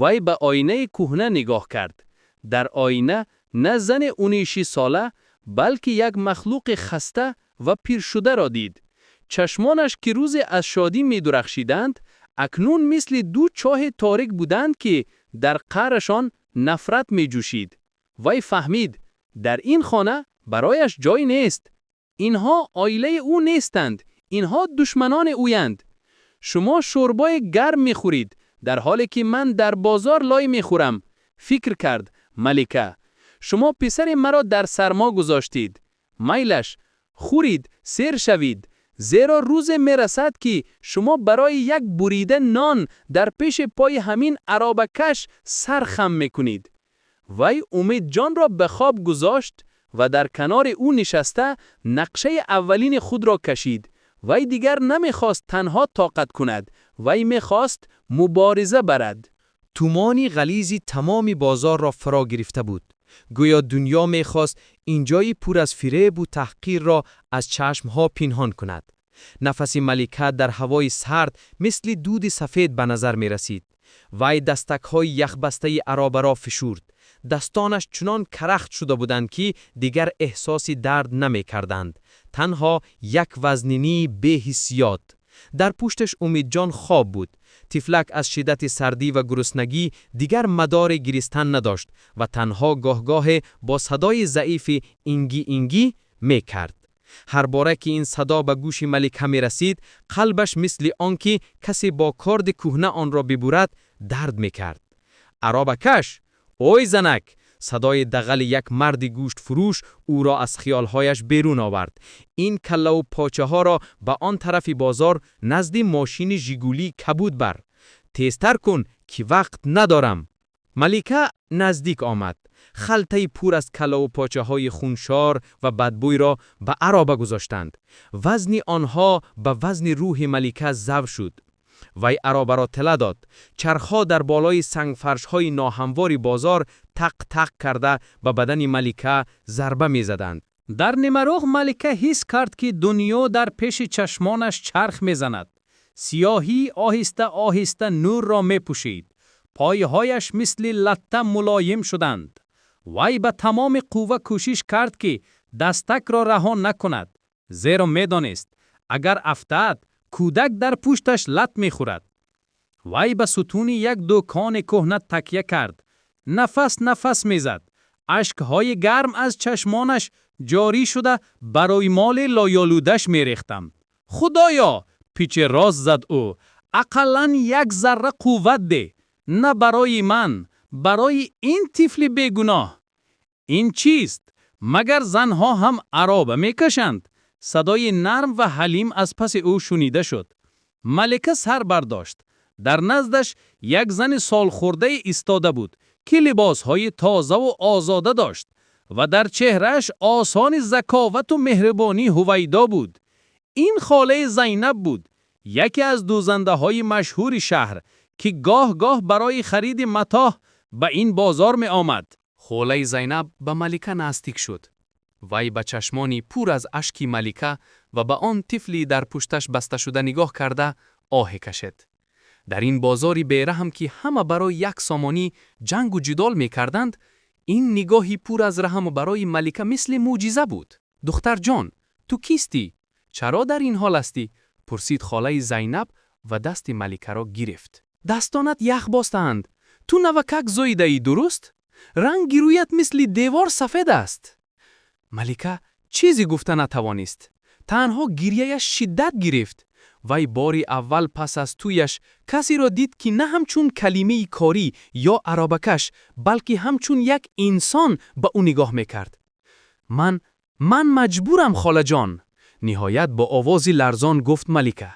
Вай ба оинаи кӯҳна нигоҳ кард. Дар оина на зани унишисола, балки як махлуқи хаста ва пиршударо дид. Чашмонаш, ки рӯзе аз шодӣ медурахшиданд, акнун мисли ду чоҳи торик буданд, ки дар қаърашон нафрат меҷӯшид. Вай фаҳмид: дар ин хона барояш ҷой нест. Инҳо оилаи ӯ нестанд, инҳо душманони ӯянд. Шумо шӯрбои гарм мехӯред, дар ҳоле ки ман дар бозор лой мехӯрам, фикр кард Малика. Шумо писари маро дар сармо гузоштед. Майлаш, хӯред, сер шавед, зеро рӯзе мерасад, ки шумо барои як бурида нон дар пеши пои ҳамин аробакаш сар хам мекунед. Вай Умедҷонро ба хоб гузошт ва дар канори ӯ нишаста нақшаи аввалини худро кашид. Вай дигар намехост танҳо тоқат кунад, вай мехост мубориза барад.
Тумони ғализи тамоми бозорро фаро гирифта буд. Гӯё дунё мехост ин ҷои пур аз фиребу таҳқирро аз чашмҳо пинҳон кунад. Нафаси Малика дар ҳавои сард мисли дуди сафед ба назар мерасид. Вай дастакҳои яхбастаи аробаро фишурд. Дастонаш чунон карахт шуда буданд, ки дигар эҳсоси дард намекарданд. Танҳо як вазнинии беҳиссиёт. Дар пушташ Умедҷон хоб буд. Тифлак аз шиддати сардӣ ва гуруснагӣ дигар мадори гиристан надошт ва танҳо гоҳ-гоҳе бо садои заифи инги-инги мекард. Ҳар бора ки ин садо ба гӯши Малика мерасид, қалбаш мисли он ки касе бо корди кӯҳна онро бибурад, дард мекард. Аробакаш! Ой занак! Садои дағали як марди гӯштфурӯш ӯро аз хиёлҳояш берун овард. Ин каллаву почаҳоро ба он тарафи бозор, назди мошини Жигулии кабуд бар. Тезтар кун, ки вақт надорам. Малика наздик омад. Халтаи пур аз каллаву почаҳои хуншор ва бадбӯйро ба ароба гузоштанд. Вазни онҳо ба вазни рӯҳи Малика зав шуд. Вай аробаро тела дод. Чархҳо дар болои сангфаршҳои ноҳамвори бозор тақ-тақ карда ба бадани Малика зарба мезаданд.
Дар нимароҳ Малика ҳис кард, ки дунё дар пеши чашмонаш чарх мезанад. Сиёҳӣ оҳиста-оҳиста нурро мепӯшид. Пойҳояш мисли латта мулоим шуданд. Вай ба тамоми қувва кӯшиш кард, ки дастакро раҳо накунад, зеро медонист, агар афтад, кӯдак дар пушташ лат мехӯрад. Вай ба сутуни як дукони кӯҳна такя кард. Нафас-нафас мезад. Ашкҳои гарм аз чашмонаш ҷорӣ шуда ба рӯймоли лойолудаш мерехтанд. Худоё! Пичи рост зад ӯ. Ақаллан як зарра қувват деҳ. На барои ман, барои ин тифли бегуноҳ. Ин чист? Магар занҳо ҳам ароба мекашанд? Садои нарм ва ҳалим аз паси ӯ шунида шуд. Малика сар бардошт. Дар наздаш як зани солхӯрдае истода буд, ки либосҳои тозаву озода дошт ва дар чеҳрааш осори заковату меҳрубонӣ ҳувайдо буд. Ин холаи Зайнаб буд, яке аз дӯзандаҳои машҳури шаҳр, ки гоҳ-гоҳ барои хариди матоҳ ба ин бозор меомад.
Холаи Зайнаб ба Малика наздик шуд. Вай ба чашмони пур аз ашки Малика ва ба он тифли дар пушташ басташуда нигоҳ карда оҳе кашид. Дар ин бозори бераҳм, ки ҳама барои як сомонӣ ҷангу ҷидол мекарданд, ин нигоҳи пур аз раҳм барои Малика мисли мӯъҷиза буд. Духтарҷон, ту кистӣ? Чаро дар ин ҳол ҳастӣ? Пурсид холаи Зайнаб ва дасти Маликаро гирифт. Дастонат ях бастаанд. Ту навакак зоидаӣ, дуруст? Ранги рӯят мисли девор сафед аст. Малика чизе гуфта натавонист. Танҳо гирьяяш шиддат гирифт. Вай бори аввал пас аз тӯяш касеро дид, ки на ҳамчун калимаи корӣ ё аробакаш, балки ҳамчун як инсон ба ӯ нигоҳ мекард. Ман маҷбурам, холаҷон, ниҳоят бо овози ларзон гуфт Малика.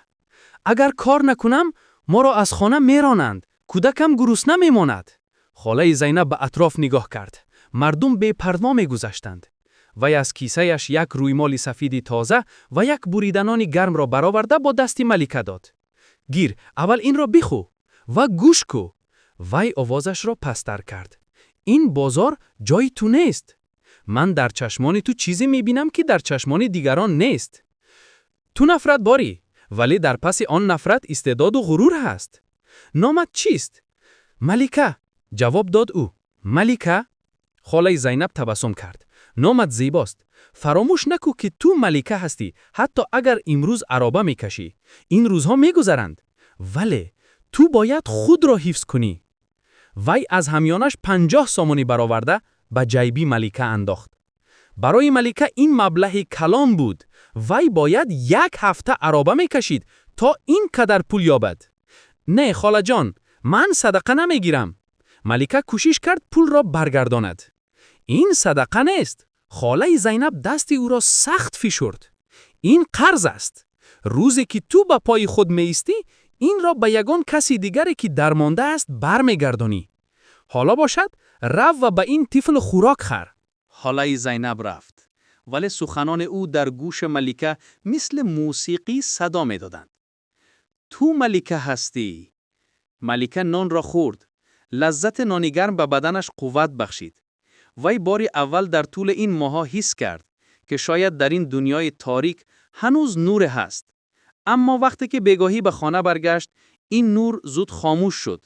Агар кор накунам, моро аз хона меронанд, кӯдакам гурусна мемонад.
Холаи Зайнаб ба атроф нигоҳ кард. Мардум бепарво мегузаштанд. Вай аз кисаяш як рӯймоли сафиди тоза ва як бурида нони гармро бароварда бо дасти Малика дод. Гир, аввал инро бихӯ ва гӯш кӯ. Вай овозашро пасттар кард. Ин бозор ҷои ту нест. Ман дар чашмони ту чизе мебинам, ки дар чашмони дигарон нест. Ту нафрат дорӣ, вале дар паси он нафрат истеъдоду ғурур ҳаст. Номат чист? Малика, ҷавоб дод ӯ. Малика? Холаи Зайнаб табассум кард. Номат зебост. Фаромӯш накӯ, ки ту малика ҳастӣ, ҳатто агар имрӯз ароба мекашӣ. Ин рӯзҳо мегузаранд. Вале ту бояд худро ҳифз кунӣ. Вай аз ҳамёнаш 50 сомонӣ бароварда ба ҷайби Малика андохт. Барои Малика ин маблағи калон буд. Вай бояд як ҳафта ароба мекашид, то ин қадар пул ёбад. Не, холаҷон, ман садақа намегирам. Малика кӯшиш кард пулро баргардонад. Ин садақа нест. Холаи Зайнаб дасти ӯро сахт фишурд. Ин қарз аст. Рӯзе ки ту ба пои худ меистӣ, инро ба ягон каси дигаре, ки дармонда аст, бармегардонӣ. Ҳоло бошад, рав ва ба ин тифл хӯрок хар. Холаи Зайнаб рафт, вале суханони ӯ дар гӯши Малика мисли мусиқӣ садо медоданд. Ту малика ҳастӣ. Малика нонро хӯрд. Лаззати нони гарм ба баданаш қувват бахшид. Вай бори аввал дар тӯли ин моҳҳо ҳис кард, ки шояд дар ин дунёи торик ҳанӯз нуре ҳаст. Аммо вақте ки бегоҳӣ ба хона баргашт, ин нур зуд хомӯш шуд.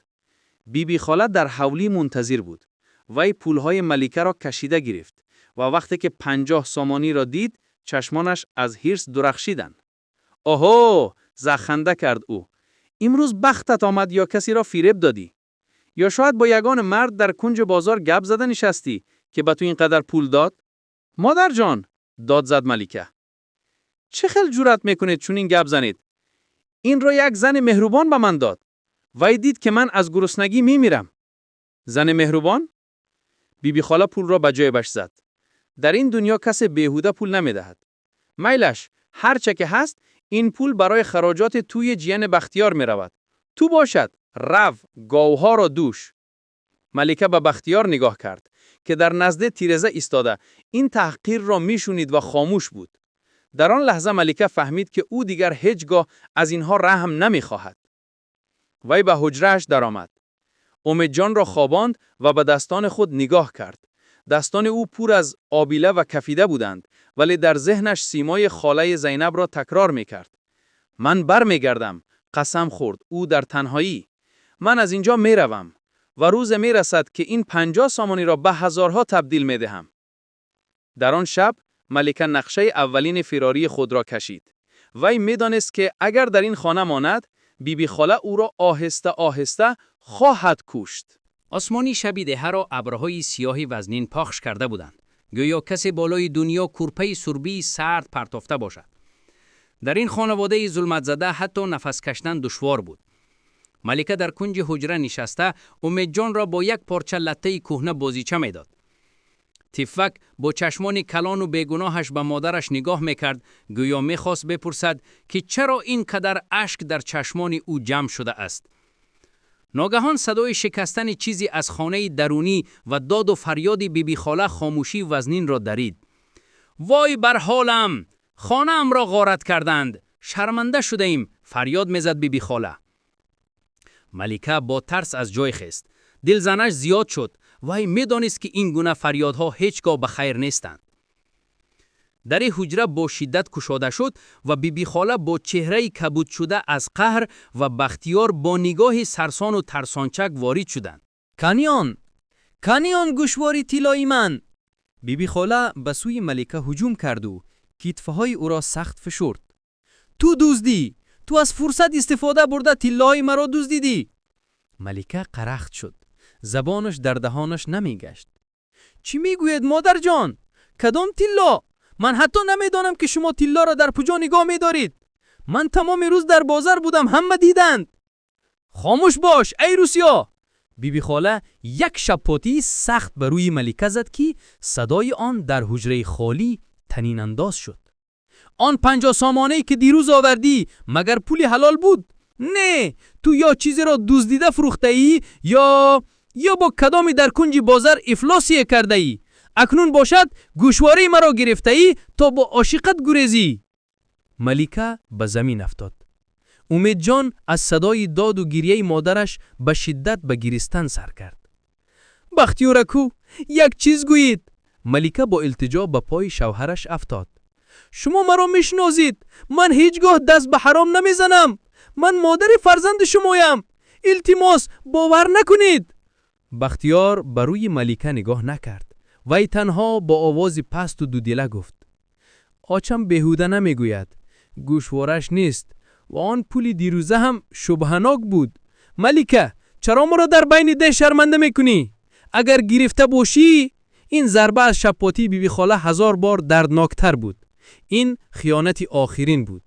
Бибихола дар ҳавлӣ мунтазир буд. Вай пулҳои Маликаро кашида гирифт ва вақте ки 50 сомониро дид, чашмонаш аз ҳирс дурахшиданд. Оҳо, заханда кард ӯ. Имрӯз бахтат омад ё касеро фиреб додӣ? Ё шояд бо ягон мард дар кунҷи бозор гап зада нишастӣ, ки ба ту ин қадар пул дод? Модарҷон! Дод зад Малика. Чӣ хел ҷуръат мекунед чунин гап занед? Инро як зани меҳрубон ба ман дод. Вай дид, ки ман аз гуруснагӣ мемирам. Зани меҳрубон? Бибихола пулро ба ҷойбаш зад. Дар ин дунё касе беҳуда пул намедиҳад. Майлаш, ҳарче ки ҳаст, ин пул барои хароҷоти тӯи ҷияни Бахтиёр меравад. Ту бошад, рав, говҳоро дӯш. Малика ба Бахтиёр нигоҳ кард, ки дар назди тиреза истода ин таҳқирро мешунид ва хомӯш буд. Дар он лаҳза Малика фаҳмид, ки ӯ дигар ҳеҷ гоҳ аз инҳо раҳм намехоҳад. Вай ба ҳуҷрааш даромад. Умедҷонро хобонд ва ба дастони худ нигоҳ кард. Дастони ӯ пур аз обила ва кафида буданд, вале дар зеҳнаш симои холаи Зайнабро такрор мекард. Ман бармегардам, қасам хӯрд ӯ дар танҳоӣ. Ман аз инҷо меравам ва рӯзе мерасад, ки ин 50 сомониро ба ҳазорҳо табдил медиҳам. Дар он шаб Малика нақшаи аввалини фирории худро кашид. Вай медонист, ки агар дар ин хона монад, бибихола ӯро оҳиста оҳиста хоҳад кушт.
Осмони шаби деҳаро абрҳои сиёҳи вазнин пахш карда буданд, гӯё касе болои дунё кӯрпаи сурбии сард партофта бошад. Дар ин хонаводаи зулматзада ҳатто нафас кашидан душвор буд. Малика дар кунҷи ҳуҷра нишаста, Умедҷонро бо як порча латтаи кӯҳна бозича медод. Тифлак бо чашмони калону бегуноҳаш ба модараш нигоҳ мекард, гӯё мехост бипурсад, ки чаро ин қадар ашк дар чашмони ӯ ҷамъ шудааст. Ногаҳон садои шикастани чизе аз хонаи дарунӣ ва доду фарёди бибихола хомӯшии вазнинро дарид. Вой бар ҳолам! Хонаамро ғорат карданд! Шарманда шудаем! Фарёд мезад бибихола. Малика бо тарс аз ҷой хест. Дилзанаш зиёд шуд. Вай медонист, ки ин гуна фарёдҳо ҳеҷ гоҳ ба хайр нестанд. Дари ҳуҷра бо шиддат кушода шуд ва бибихола бо чеҳраи кабудшуда аз қаҳр ва Бахтиёр бо нигоҳи сарсону тарсончак ворид шуданд.
Кани он? Кани он гӯшвори тиллои ман? Бибихола ба сӯи Малика ҳуҷум карду китфҳои ӯро сахт фишурд. Ту дуздӣ! Ту аз фурсат истифода бурда тиллоҳои маро дуздидӣ! Малика қарахт шуд. Забонаш дар даҳонаш намегашт. Чӣ мегӯед, модарҷон? Кадом тилло? Ман ҳатто намедонам, ки шумо тиллоро дар куҷо нигоҳ медоред. Ман тамоми рӯз дар бозар будам, ҳама диданд. Хомӯш бош, эй рӯсиё! Бибихола як шаппотии сахт ба рӯи Малика зад, ки садои он дар ҳуҷраи холӣ танинандоз шуд. Он 50 сомонае, ки дирӯз овардӣ, магар пули ҳалол буд? Не, ту ё чизеро дуздида фурӯхтаӣ, ё
Ё бо кадоме дар кунҷи бозор ифлосие кардаӣ? Акнун бошад, гӯшвораи маро гирифтаӣ, то бо ошиқат гурезӣ. Малика ба замин афтод. Умедҷон аз садои доду гирьяи модараш ба шиддат ба гиристан сар кард. Бахтиёр аку, як чиз гӯед! Малика бо илтиҷо ба пои шавҳараш афтод. Шумо маро мешиносед, ман ҳеҷ гоҳ даст ба ҳаром намезанам. Ман модари фарзанди шумоям. Илтимос, бовар накунед. Бахтиёр ба рӯи Малика нигоҳ накард. Вай танҳо бо овози пасту дудила гуфт: Очам беҳуда намегӯяд. Гӯшвораш нест ва он пули дирӯза ҳам шубҳанок буд. Малика, чаро моро дар байни деҳ шарманда мекунӣ? Агар гирифта бошӣ, ин зарба аз шаппотии бибихола ҳазор бор дардноктар буд. Ин хиёнати охирин буд.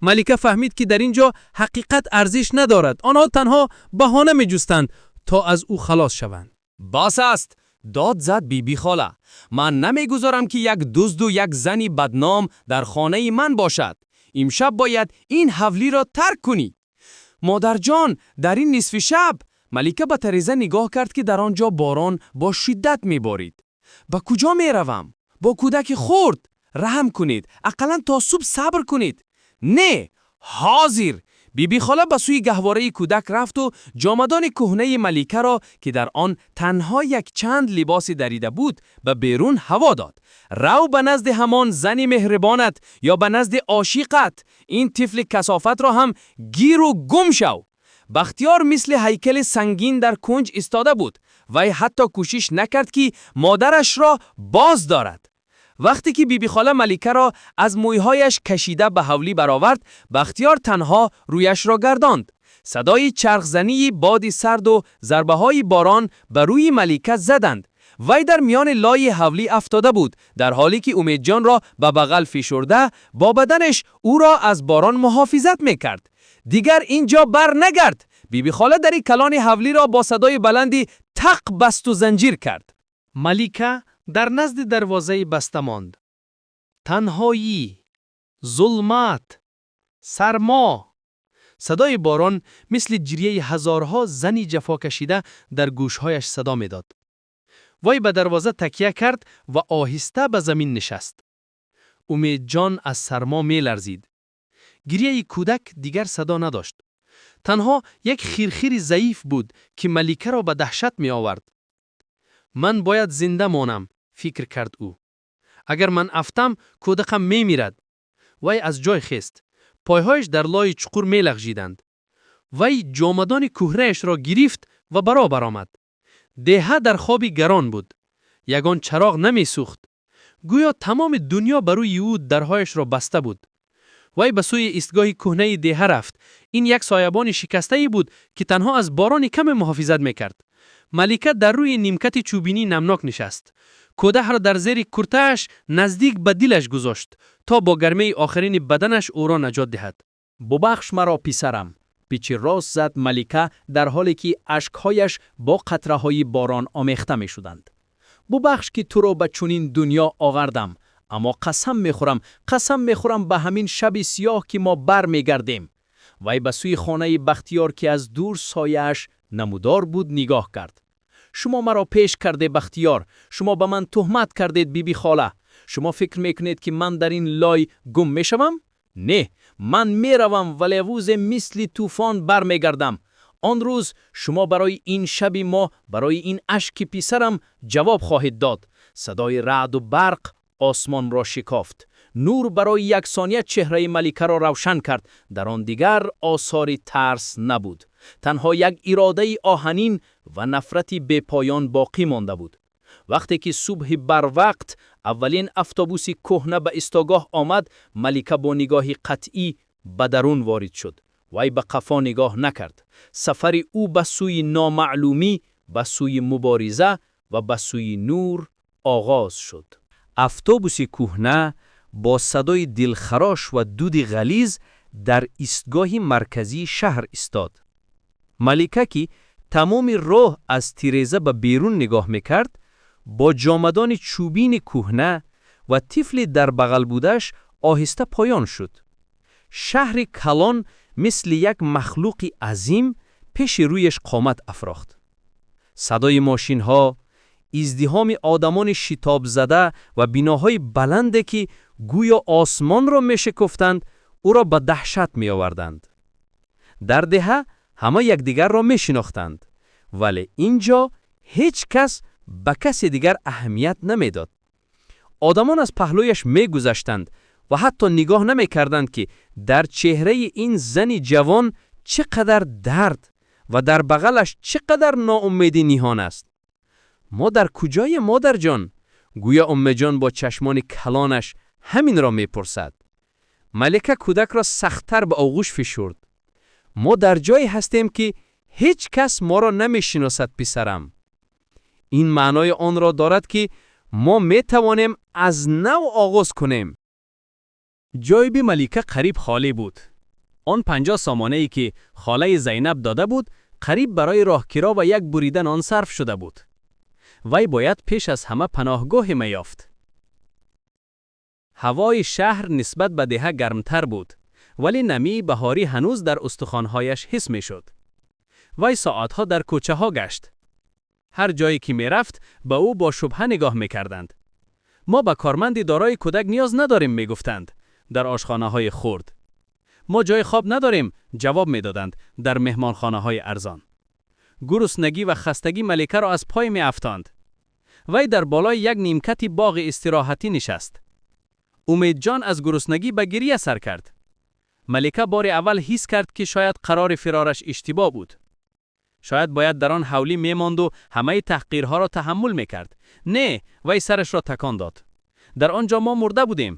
Малика фаҳмид, ки дар ин ҷо ҳақиқат арзиш надорад. Онҳо танҳо баҳона меҷустанд, то аз ӯ халос шаванд.
Бас аст! Дод зад бибихола. Ман намегузорам, ки як дузду як зани бадном дар хонаи ман бошад. Имшаб бояд ин ҳавлиро тарк кунӣ. Модарҷон, дар ин нисфи шаб? Малика ба тареза нигоҳ кард, ки дар он ҷо борон бо шиддат меборид. Ба куҷо меравам? Бо кӯдаки хурд? Раҳм кунед, ақаллан то субҳ сабр кунед. Не, ҳозир! Бибихола ба сӯи гаҳвораи кӯдак рафту ҷомадони кӯҳнаи Маликаро, ки дар он танҳо якчанд либоси дарида буд, ба берун ҳаво дод. Рав ба назди ҳамон зани меҳрибонат ё ба назди ошиқат. Ин тифли касофатро ҳам гиру гум шав. Бахтиёр мисли ҳайкали сангин дар кунҷ истода буд. Вай ҳатто кӯшиш накард, ки модарашро боз дорад. Вақте ки бибихола Маликаро аз мӯйҳояш кашида ба ҳавлӣ баровард, Бахтиёр танҳо рӯяшро гардонд. Садои чархзании боди сарду зарбаҳои борон ба рӯи Малика заданд. Вай дар миёни лои ҳавлӣ афтода буд, дар ҳоле ки Умедҷонро ба бағал фишурда, бо баданаш ӯро аз борон муҳофизат мекард. Дигар ин ҷо бар нагард! Бибихола дари калони ҳавлиро бо садои баланди тақ басту занҷир кард.
Малика дар назди дарвозаи баста монд. Танҳоӣ, зулмат, сармо. Садои борон мисли гирьяи ҳазорҳо зани ҷафокашида дар гӯшҳояш садо медод. Вай ба дарвоза такя кард ва оҳиста ба замин нишаст. Умедҷон аз сармо меларзид. Гирьяи кӯдак дигар садо надошт. Танҳо як хирхири заиф буд, ки Маликаро ба даҳшат меовард. Ман бояд зинда монам, фикр кард ӯ. Агар ман афтам, кӯдакам мемирад. Вай аз ҷой хест. Пойҳояш дар лои чуқур мелағжиданд. Вай ҷомадони кӯҳнаашро гирифт ва ба роҳ баромад. Деҳа дар хоби гарон буд. Ягон чароғ намесӯхт. Гӯё тамоми дунё ба рӯи ӯ дарҳояшро баста буд. Вай ба сӯи истгоҳи кӯҳнаи деҳа рафт. Ин як соябони шикастае буд, ки танҳо аз борони каме муҳофизат мекард. Малика дар рӯи нимкати чӯбинии намнок нишаст. Кӯдакро дар зери куртааш наздик ба дилаш гузошт, то бо гармии охирини баданаш ӯро наҷот диҳад.
Бубахш маро, писарам, пичи рост зад Малика, дар ҳоле ки ашкҳояш бо қатраҳои борон омехта мешуданд. Бубахш, ки туро ба чунин дунё овардам, аммо қасам мехӯрам, қасам мехӯрам ба ҳамин шаби сиёҳ, ки мо бармегардем. Вай ба сӯи хонаи Бахтиёр, ки аз дур сояаш намудор буд, нигоҳ кард. Шумо маро пеш карде, Бахтиёр, шумо ба ман туҳмат кардед, бибихола. Шумо фикр мекунед, ки ман дар ин лой гум мешавам? Не, ман меравам, вале рӯзе мисли тӯфон бармегардам. Он рӯз шумо барои ин шаби мо, барои ин ашки писарам ҷавоб хоҳед дод. Садои раъду барқ осмонро шикофт. Нур барои як сония чеҳраи Маликаро равшан кард. Дар он дигар осори тарс набуд. Танҳо як иродаи оҳанин ва нафрати бепоён боқӣ монда буд. Вақте ки субҳи барвақт аввалин автобуси кӯҳна ба истогоҳ омад, Малика бо нигоҳи қатъӣ ба дарун ворид шуд. Вай ба қафо нигоҳ накард. Сафари ӯ ба сӯи номаълумӣ, ба сӯи мубориза ва ба сӯи нур оғоз шуд. Автобуси кӯҳна бо садои дилхарош ва дуди ғализ дар истгоҳи марказии шаҳр истод. Малика, ки тамоми роҳ аз тиреза ба берун нигоҳ мекард, бо ҷомадони чӯбини кӯҳна ва тифли дар бағал будааш оҳиста поён шуд. Шаҳри калон мисли як махлуқи азим пеши рӯяш қомат афрохт.
Садои мошинҳо, издиҳоми одамони шитобзада ва биноҳои баланде, ки гӯё осмонро мешикофтанд, ӯро ба даҳшат меоварданд. Дар деҳа ҳама якдигарро мешинохтанд, вале ин ҷо ҳеҷ кас ба касе дигар аҳамият намедод. Одамон аз паҳлӯяш мегузаштанд ва ҳатто нигоҳ намекарданд, ки дар чеҳраи ин зани ҷавон чӣ қадар дард ва дар бағалаш чӣ қадар ноумедӣ ниҳон аст. Мо дар куҷоем, модарҷон? Гӯё Умедҷон бо чашмони калонаш ҳаминро мепурсад. Малика кӯдакро сахттар ба оғӯш фишурд. Мо дар ҷое ҳастем, ки ҳеҷ кас моро намешиносад, писарам. Ин маънои онро дорад, ки мо метавонем аз нав оғоз кунем. Ҷайби Малика қариб холӣ буд. Он 50 сомонае, ки холаи Зайнаб дода буд, қариб барои роҳкиро ва як бурида нон сарф шуда буд. Вай бояд пеш аз ҳама паноҳгоҳе меёфт. Ҳавои шаҳр нисбат ба деҳа гармтар буд, вале намии баҳорӣ ҳанӯз дар устухонҳояш ҳис мешуд. Вай соатҳо дар кӯчаҳо гашт. Ҳар ҷое ки мерафт, ба ӯ бо шубҳа нигоҳ мекарданд. Мо ба корманди дорои кӯдак ниёз надорем, мегуфтанд дар ошхонаҳои хурд. Мо ҷои хоб надорем, ҷавоб медоданд дар меҳмонхонаҳои арзон. Гуруснагӣ ва хастагӣ Маликаро аз пой меафтонд. Вай дар болои як нимкати боғи истироҳатӣ нишаст. Умедҷон аз гуруснагӣ ба гирия сар кард. Малика бори аввал ҳис кард, ки шояд қарори фирораш иштибоҳ буд. Шояд бояд дар он ҳавлӣ мемонду ҳамаи таҳқирҳоро таҳаммул мекард. Не, вай сарашро такон дод. Дар он ҷо мо мурда будем.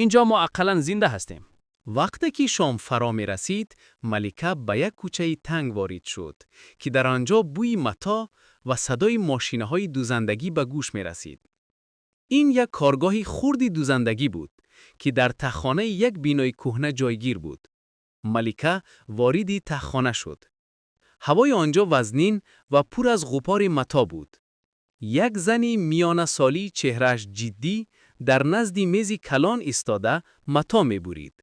Ин ҷо мо ақаллан зинда ҳастем.
Вақте ки шом фаро мерасид, Малика ба як кӯчаи танг ворид шуд, ки дар он ҷо бӯи матоъ ва садои мошинаҳои дӯзандагӣ ба гӯш мерасид. Ин як коргоҳи хурди дӯзандагӣ буд, ки дар таҳхонаи як бинои кӯҳна ҷойгир буд. Малика вориди таҳхона шуд. Ҳавои он ҷо вазнин ва пур аз ғубори матоъ буд. Як зани миёнасолӣ, чеҳрааш ҷиддӣ, дар назди мези калон истода матоъ мебурид.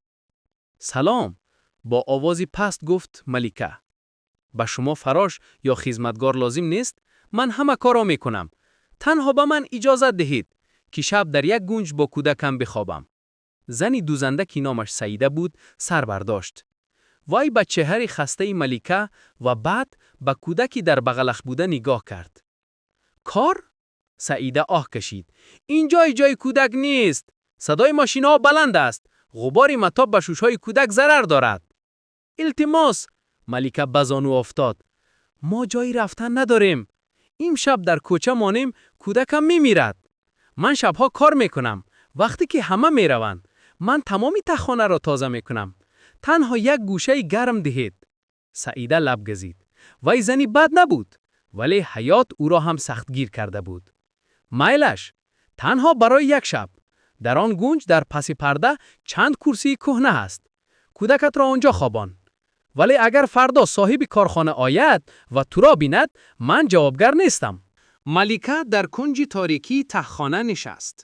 Салом, бо овози паст гуфт Малика. Ба шумо фарош ё хизматгор лозим нест? Ман ҳама корро мекунам. Танҳо ба ман иҷозат диҳед, ки шаб дар як гунҷ бо кӯдакам бихобам. Зани дӯзанда, ки номаш Саида буд, сар бардошт. Вай ба чеҳраи хастаи Малика ва баъд ба кӯдаки дар бағалаш буда нигоҳ кард. Кор? Саида оҳ кашид. Ин ҷой ҷои кӯдак нест. Садои мошинаҳо баланд аст. Ғубори матоъ ба шушҳои кӯдак зарар дорад. Илтимос! Малика ба зону афтод. Мо ҷои рафтан надорем. Имшаб дар кӯча монем, кӯдакам мемирад. Ман шабҳо кор мекунам. Вақте ки ҳама мераванд, ман тамоми таҳхонаро тоза мекунам. Танҳо як гӯшаи гарм диҳед. Саида лаб газид. Вай зани бад набуд, вале ҳаёт ӯро ҳам сахтгир карда буд. Майлаш, танҳо барои як шаб. Дар он гунҷ дар паси парда чанд курсии кӯҳна ҳаст. Кӯдакатро он ҷо хобон. Вале агар фардо соҳиби корхона ояд ва туро бинад, ман ҷавобгар нестам. Малика дар кунҷи торикии таҳхона нишаст.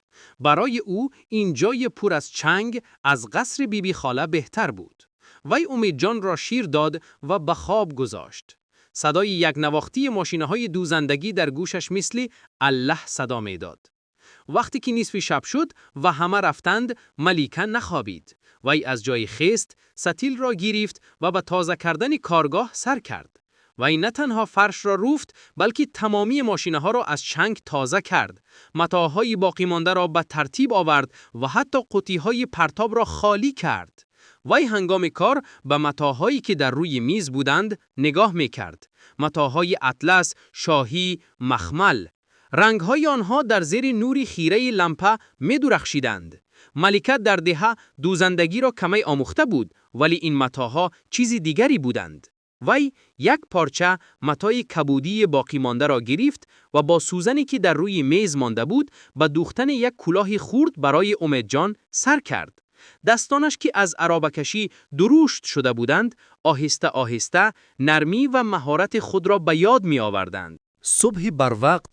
Барои ӯ ин ҷои пур аз чанг аз қасри Бибихола беҳтар буд. Вай Умедҷонро шир дод ва ба хоб гузошт. Садои якнавохтии мошинаҳои дӯзандагӣ дар гӯшаш мисли Аллаҳ садо медод. Вақте ки нисфи шаб шуд ва ҳама рафтанд, Малика нахобид. Вай аз ҷои хест, сатилро гирифт ва ба тоза кардани коргоҳ сар кард. Вай на танҳо фаршро руфт, балки тамомии мошинаҳоро аз чанг тоза кард, матоъҳои боқимондаро ба тартиб овард ва ҳатто қуттиҳои партобро холӣ кард. Вай ҳангоми кор ба матоъҳое, ки дар рӯи миз буданд, нигоҳ мекард. Матоъҳои атлас, шоҳӣ, махмал. Рангҳои онҳо дар зери нури хираи лампа медурахшиданд. Малика дар деҳа дӯзандагиро каме омӯхта буд, вале ин матоъҳо чизи дигаре буданд. Вай як парча матои кабудии боқимондаро гирифт ва бо сӯзане, ки дар рӯи мез монда буд, ба дӯхтани як кулоҳи хурд барои Умедҷон сар кард. Дастонаш, ки аз аробакашӣ дурушт шуда буданд, оҳиста оҳиста нармӣ ва маҳорати худро ба ёд меоварданд.
Субҳи барвақт,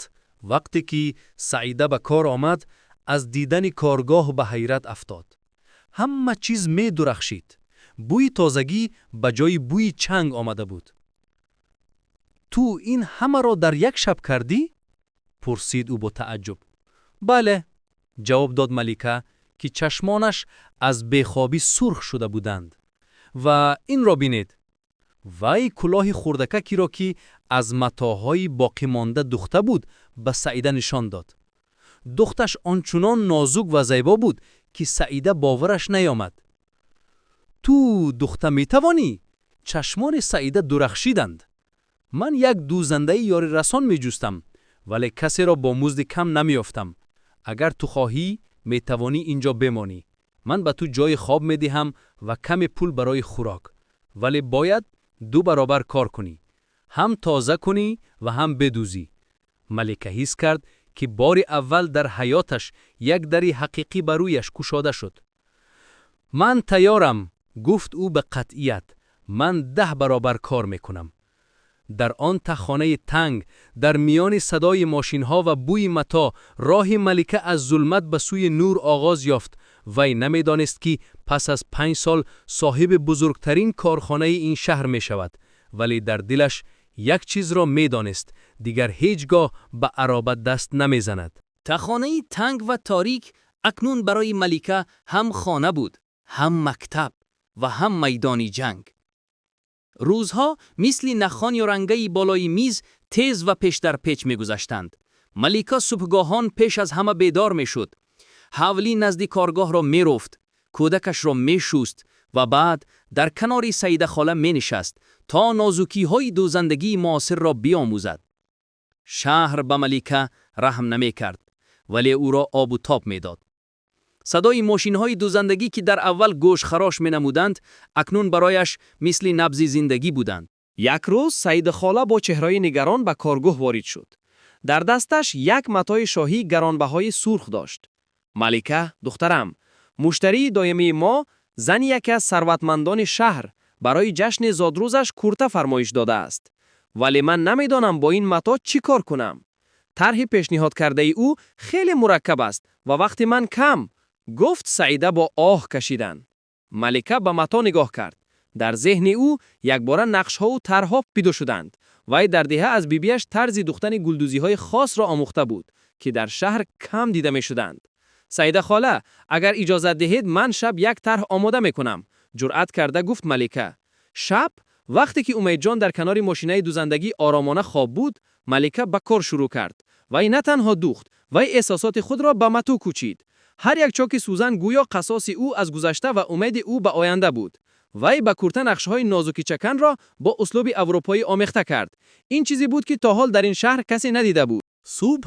вақте ки Саида ба кор омад, аз дидани коргоҳ ба ҳайрат афтод. Ҳама чиз медурахшид. Бӯи тозагӣ ба ҷои бӯи чанг омада буд.
Ту ин ҳамаро дар як шаб кардӣ? Пурсид ӯ бо тааҷҷуб. Бале, ҷавоб дод Малика, ки чашмонаш аз бехобӣ сурх шуда буданд. Ва инро бинед. Вай кӯлоҳи хурдакакиро, ки аз матоъҳои боқимонда духта буд, ба Саида нишон дод. Духташ ончунон нозук ва зебо буд, ки Саида бовараш наёмад. Ту духта метавонӣ? Чашмони Саида дурахшиданд. Ман як дӯзандаи ёрирасон меҷустам, вале касеро бо музди кам намеёфтам. Агар ту хоҳӣ, метавонӣ ин ҷо бемонӣ. Ман ба ту ҷойи хоб медиҳам ва каме пул барои хӯрок. Вале бояд ду баробар кор кунӣ. Ҳам тоза кунӣ ва ҳам бидӯзӣ. Малика ҳис кард, ки бори аввал дар ҳаёташ як дари ҳақиқӣ ба рӯяш кушода шуд. Ман тайёрам, гуфт ӯ ба қатъият. Ман 10 баробар кор мекунам. Дар он таҳхонаи танг, дар миёни садои мошинҳо ва бӯи матоъ, роҳи Малика аз зулмат ба сӯи нур оғоз ёфт. Вай намедонист, ки пас аз 5 сол соҳиби бузургтарин корхонаи ин шаҳр мешавад, вале дар дилаш як чизро медонист: дигар ҳеҷ гоҳ ба ароба даст намезанад.
Таҳхонаи танг ва торик акнун барои Малика ҳам хона буд, ҳам мактаб ва ҳам майдони ҷанг. Рӯзҳо мисли нахони рангаи болои миз тез ва печ дар печ мегузаштанд. Малика субҳгоҳон пеш аз ҳама бедор мешуд. Ҳавлӣ назди коргоҳро мерофт, кӯдакашро мешуст ва баъд дар канори Саидахола менишаст, то нозукиҳои дӯзандагии муосирро биомӯзад. Шаҳр ба Малика раҳм намекард, вале ӯро обу тоб медод. Садои мошинҳои дӯзандагӣ, ки дар аввал гӯшхарош менамуданд, акнун барояш мисли набзи зиндагӣ буданд. Як рӯз Саидахола бо чеҳраи нигарон ба коргоҳ ворид шуд. Дар дасташ як матои шоҳии гаронбаҳои сурх дошт. Малика, духтарам, муштарии доимии мо, зани яке аз сарватмандони шаҳр, барои ҷашни зодрӯзаш курта фармоиш додааст. Вале ман намедонам, бо ин матоъ чӣ кор кунам. Тарҳи пешниҳодкардаи ӯ хеле мураккаб аст ва вақти ман кам, гуфт Саида бо оҳ кашидан. Малика ба матоъ нигоҳ кард. Дар зеҳни ӯ якбора нақшҳову тарҳҳо пайдо шуданд. Вай дар деҳа аз бибиаш тарзи духтани гулдӯзиҳои хосро омӯхта буд, ки дар шаҳр кам дида мешуданд. Саида хола, агар иҷозат диҳед, ман шаб як тарҳ омода мекунам, ҷуръат карда гуфт Малика. Шаб, вақте ки Умедҷон дар канори мошинаи дӯзандагӣ оромона хоб буд, Малика ба кор шурӯъ кард. Вай на танҳо духт, вай эҳсосоти худро ба матоъ кӯчид. Ҳар як чоки сӯзан гӯё қасоси ӯ аз гузашта ва умеди ӯ ба оянда буд. Вай ба курта нақшҳои нозуки чаканро бо услуби аврупоӣ омехта кард. Ин чизе буд, ки то ҳол дар ин шаҳр касе надида буд.
Субҳ,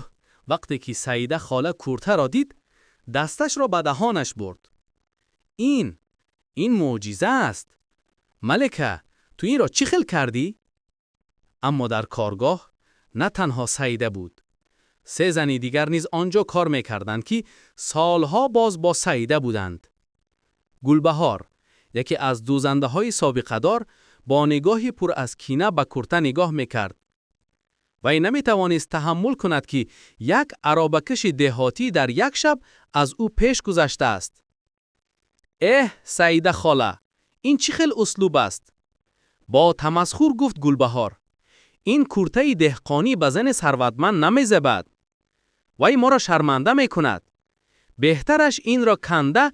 вақте ки Саида хола куртаро дид, дасташро ба даҳонаш бурд. Ин мӯъҷиза аст! Малика, ту инро чӣ хел кардӣ? Аммо дар коргоҳ на танҳо Саида буд. Се зани дигар низ он ҷо кор мекарданд, ки солҳо боз бо Саида буданд. Гулбаҳор, яке аз дӯзандаҳои собиқадор, бо нигоҳи пур аз кина ба курта нигоҳ мекард. Вай наметавонист таҳаммул кунад, ки як аробакаши деҳотӣ дар як шаб аз ӯ пеш гузаштааст. Эҳ, Саида хола, ин чӣ хел услуб аст? Бо тамасхур гуфт Гулбаҳор. Ин куртаи деҳқонӣ ба зани сарватманд намезебад. Вай моро шарманда мекунад. Беҳтараш инро канда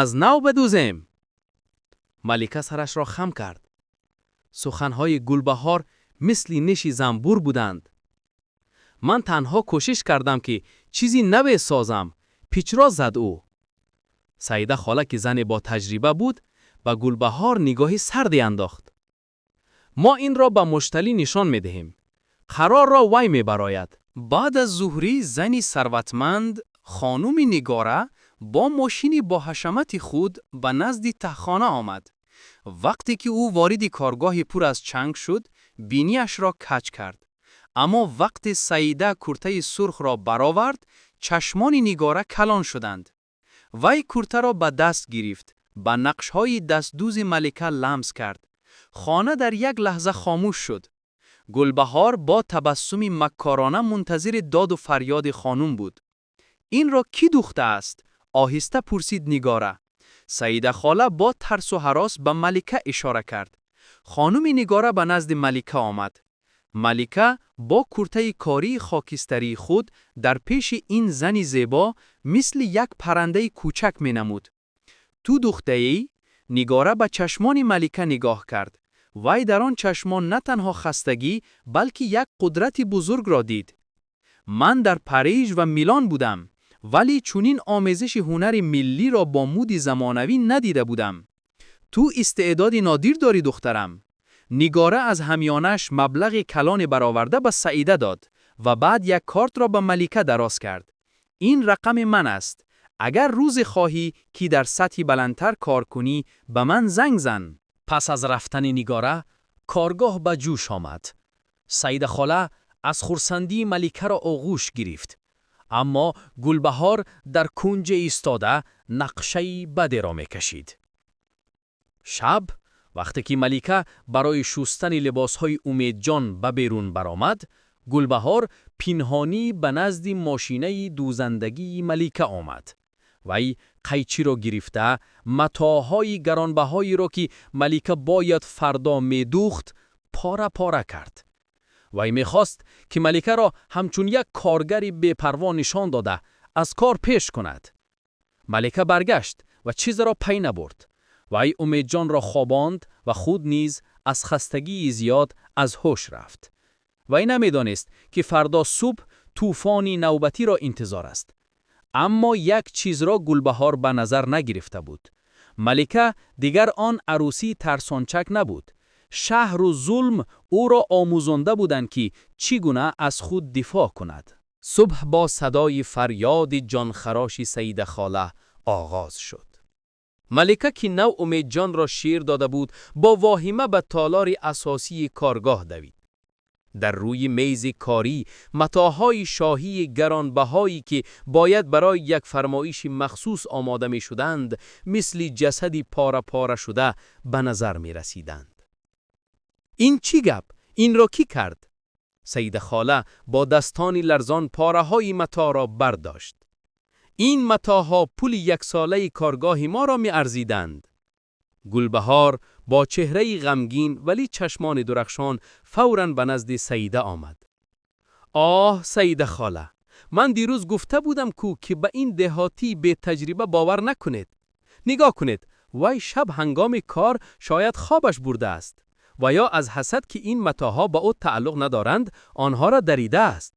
аз нав бидӯзем. Малика сарашро хам кард. Суханҳои Гулбаҳор мисли неши занбур буданд. Ман танҳо кӯшиш кардам, ки чизи наве созам, пичро зад ӯ. Саида хола, ки зане бо таҷриба буд, ба Гулбаҳор нигоҳи сарде андохт. Мо инро ба муштарӣ нишон медиҳем. Қарорро вай мебарояд. Баъд аз зуҳрӣ зани сарватманд, хонуми Нигора, бо мошини боҳашамати худ ба назди таҳхона омад. Вақте ки ӯ вориди коргоҳи пур аз чанг шуд, биниашро каҷ кард. Аммо вақте Саида куртаи сурхро баровард, чашмони Нигора калон шуданд. Вай куртаро ба даст гирифт, ба нақшҳои дастдӯзи Малика ламс кард. Хона дар як лаҳза хомӯш шуд. Гулбаҳор бо табассуми маккорона мунтазири доду фарёди хонум буд. Инро кӣ дӯхтааст? Оҳиста пурсид Нигора. Саида хола бо тарсу ҳарос ба Малика ишора кард. Хонуми Нигора ба назди Малика омад. Малика бо куртаи кории хокистарии худ дар пеши ин зани зебо мисли як паррандаи кӯчак менамуд. Ту духтаӣ? Нигора ба чашмони Малика нигоҳ кард. Вай дар он чашмон на танҳо хастагӣ, балки як қудрати бузургро дид. Ман дар Париж ва Милон будам, вале чунин омезиши ҳунари миллиро бо мӯди замонавӣ надида будам. Ту истеъдоди нодир дорӣ, духтарам. Нигора аз ҳамёнаш маблағи калоне бароварда ба Саида дод ва баъд як кортро ба Малика дароз кард. Ин рақами ман аст. Агар рӯзе хоҳӣ, ки дар сатҳи баландтар кор кунӣ, ба ман занг зан. Пас аз рафтани Нигора, коргоҳ ба ҷӯш омад. Саида хола аз хурсандӣ Маликаро оғӯш гирифт. Аммо Гулбаҳор дар кунҷе истода нақшаи бадеро мекашид. Шаб, вақте ки Малика барои шустани либосҳои Умедҷон ба берун баромад, Гулбаҳор пинҳонӣ ба назди мошинаи дӯзандагии Малика омад. Вай қайчиро гирифта, матоъҳои гаронбаҳоеро, ки Малика бояд фардо медӯхт, пора-пора кард. Вай мехост, ки Маликаро ҳамчун як коргари бепарво нишон дода, аз кор пеш кунад. Малика баргашт ва чизеро пай набурд. Вай Умедҷонро хобонд ва худ низ аз хастагии зиёд аз ҳуш рафт. Вай намедонист, ки фардо субҳ тӯфони навбатиро интизор аст. Аммо як чизро Гулбаҳор ба назар нагирифта буд. Малика дигар он арӯсии тарсончак набуд. Шаҳру зулм ӯро омӯзонда буданд, ки чӣ гуна аз худ дифоъ кунад. Субҳ бо садои фарёди ҷонхароши Саида хола оғоз шуд. Малика, ки нав Умедҷонро шир дода буд, бо воҳима ба толори асосии коргоҳ давид. Дар рӯи мези корӣ матоъҳои шоҳии гаронбаҳое, ки бояд барои як фармоиши махсус омода мешуданд, мисли ҷасади пора-пора шуда ба назар мерасиданд. Ин чӣ гап? Инро кӣ кард? Саида хола бо дастони ларзон пораҳои матоъро бардошт. Ин матоъҳо пули яксолаи коргоҳи моро меарзиданд. Гулбаҳор бо чеҳраи ғамгин, вале чашмони дурахшон фавран ба назди Саида омад. Оҳ, Саида хола, ман дирӯз гуфта будам ку, ки ба ин деҳотии бетаҷриба бовар накунед. Нигоҳ кунед, вай шаб ҳангоми кор шояд хобаш бурдааст ва ё аз ҳасад, ки ин матоъҳо ба ӯ тааллуқ надоранд, онҳоро даридааст.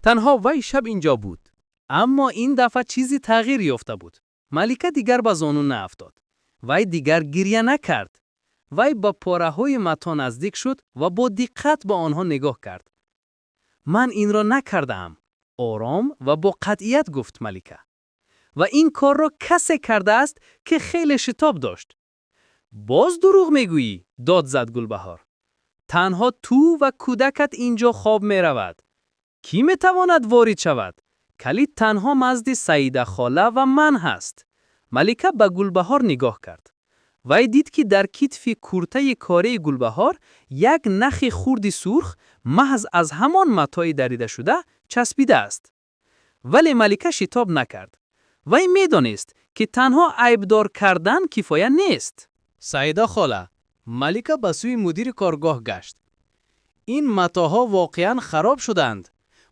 Танҳо вай шаб инҷо буд. Аммо ин дафъа чизе тағйир ёфта буд. Малика дигар ба зону наафтод. Вай дигар гиря накард. Вай ба пораҳои матоъ наздик шуд ва бо диққат ба онҳо нигоҳ кард. Ман инро накардаам, ором ва бо қатъият гуфт Малика. Ва ин корро касе кардааст, ки хеле шитоб дошт. Боз дурӯғ мегӯӣ, дод зад Гулбаҳор. Танҳо ту ва кӯдакат инҷо хоб меравад. Кӣ метавонад ворид шавад? Калид танҳо назди Саида хола ва ман ҳаст. Малика ба Гулбаҳор нигоҳ кард. Вай дид, ки дар китфи куртаи кории Гулбаҳор як нахи хурди сурх маҳз аз ҳамон матои даридашуда часпидааст. Вале Малика шитоб накард. Вай медонист, ки танҳо айбдор кардан кифоя нест. Саида хола, Малика ба сӯи мудири коргоҳ гашт. Ин матоъҳо воқеан хароб шуданд.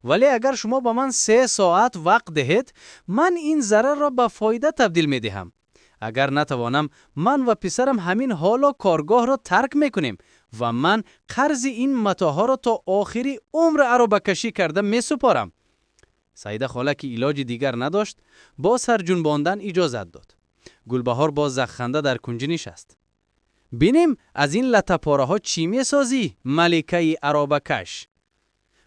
Вале агар шумо ба ман 3 соат вақт диҳед, ман ин зарарро ба фоида табдил медиҳам. Агар натавонам, ман ва писарам ҳамин ҳоло коргоҳро тарк мекунем ва ман қарзи ин матоъҳоро то охири умр аробакашӣ карда месупорам. Саида хола, ки илоҷи дигар надошт, бо сарҷунбондан иҷозат дод. Гулбаҳор бо захханда дар кунҷӣ нишаст. Бинем, аз ин латтапораҳо чӣ месозӣ, маликаи аробакаш?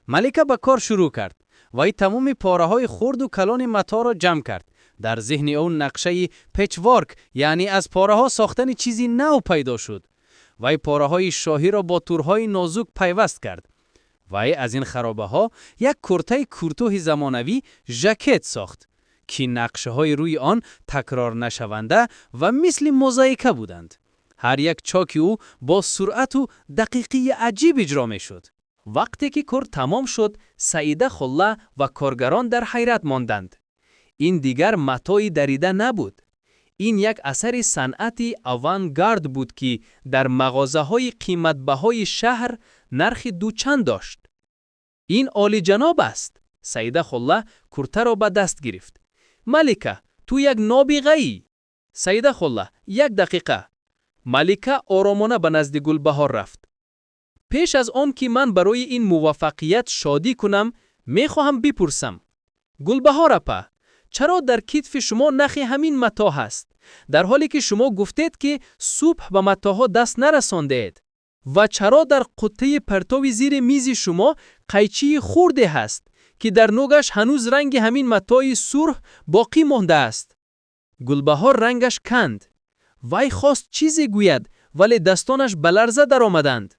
Малика ба кор шурӯъ кард. Вай тамоми пораҳои хурду калони матоъро ҷамъ кард. Дар зеҳни ӯ нақшаи печворк, яъне аз пораҳо сохтани чизи нав пайдо шуд. Вай пораҳои шоҳиро бо турҳои нозук пайваст кард. Вай аз ин харобаҳо як куртаи кӯтоҳи замонавӣ, жакет сохт, ки нақшҳои рӯи он такрорнашаванда ва мисли мозаика буданд. Ҳар як чоки ӯ бо суръату дақиқии аҷиб иҷро мешуд. Вақте ки кор тамом шуд, Саида хола ва коргарон дар ҳайрат монданд. Ин дигар матои дарида набуд.
Ин як асари санъати авангард буд, ки дар мағозаҳои қиматбаҳои шаҳр нархи дучанд дошт. Ин олиҷаноб аст! Саида холла куртаро ба даст гирифт. Малика, ту як нобиғаӣ! Саида холла, як дақиқа. Малика оромона ба назди Гулбаҳор рафт. Пеш аз он ки ман барои ин муваффақият шодӣ кунам, мехоҳам бипурсам. Гулбаҳор апа, чаро дар китфи шумо нахи ҳамин матоъ ҳаст, дар ҳоле ки шумо гуфтед, ки субҳ ба матоъҳо даст нарасондаед? Ва чаро дар қуттаи партови зири мизи шумо қайчии хурде ҳаст, ки дар нӯгаш ҳанӯз ранги ҳамин матои сурх боқӣ мондааст? Гулбаҳор рангаш канд. Вай хост чизе гӯяд, вале дастонаш ба ларза даромаданд.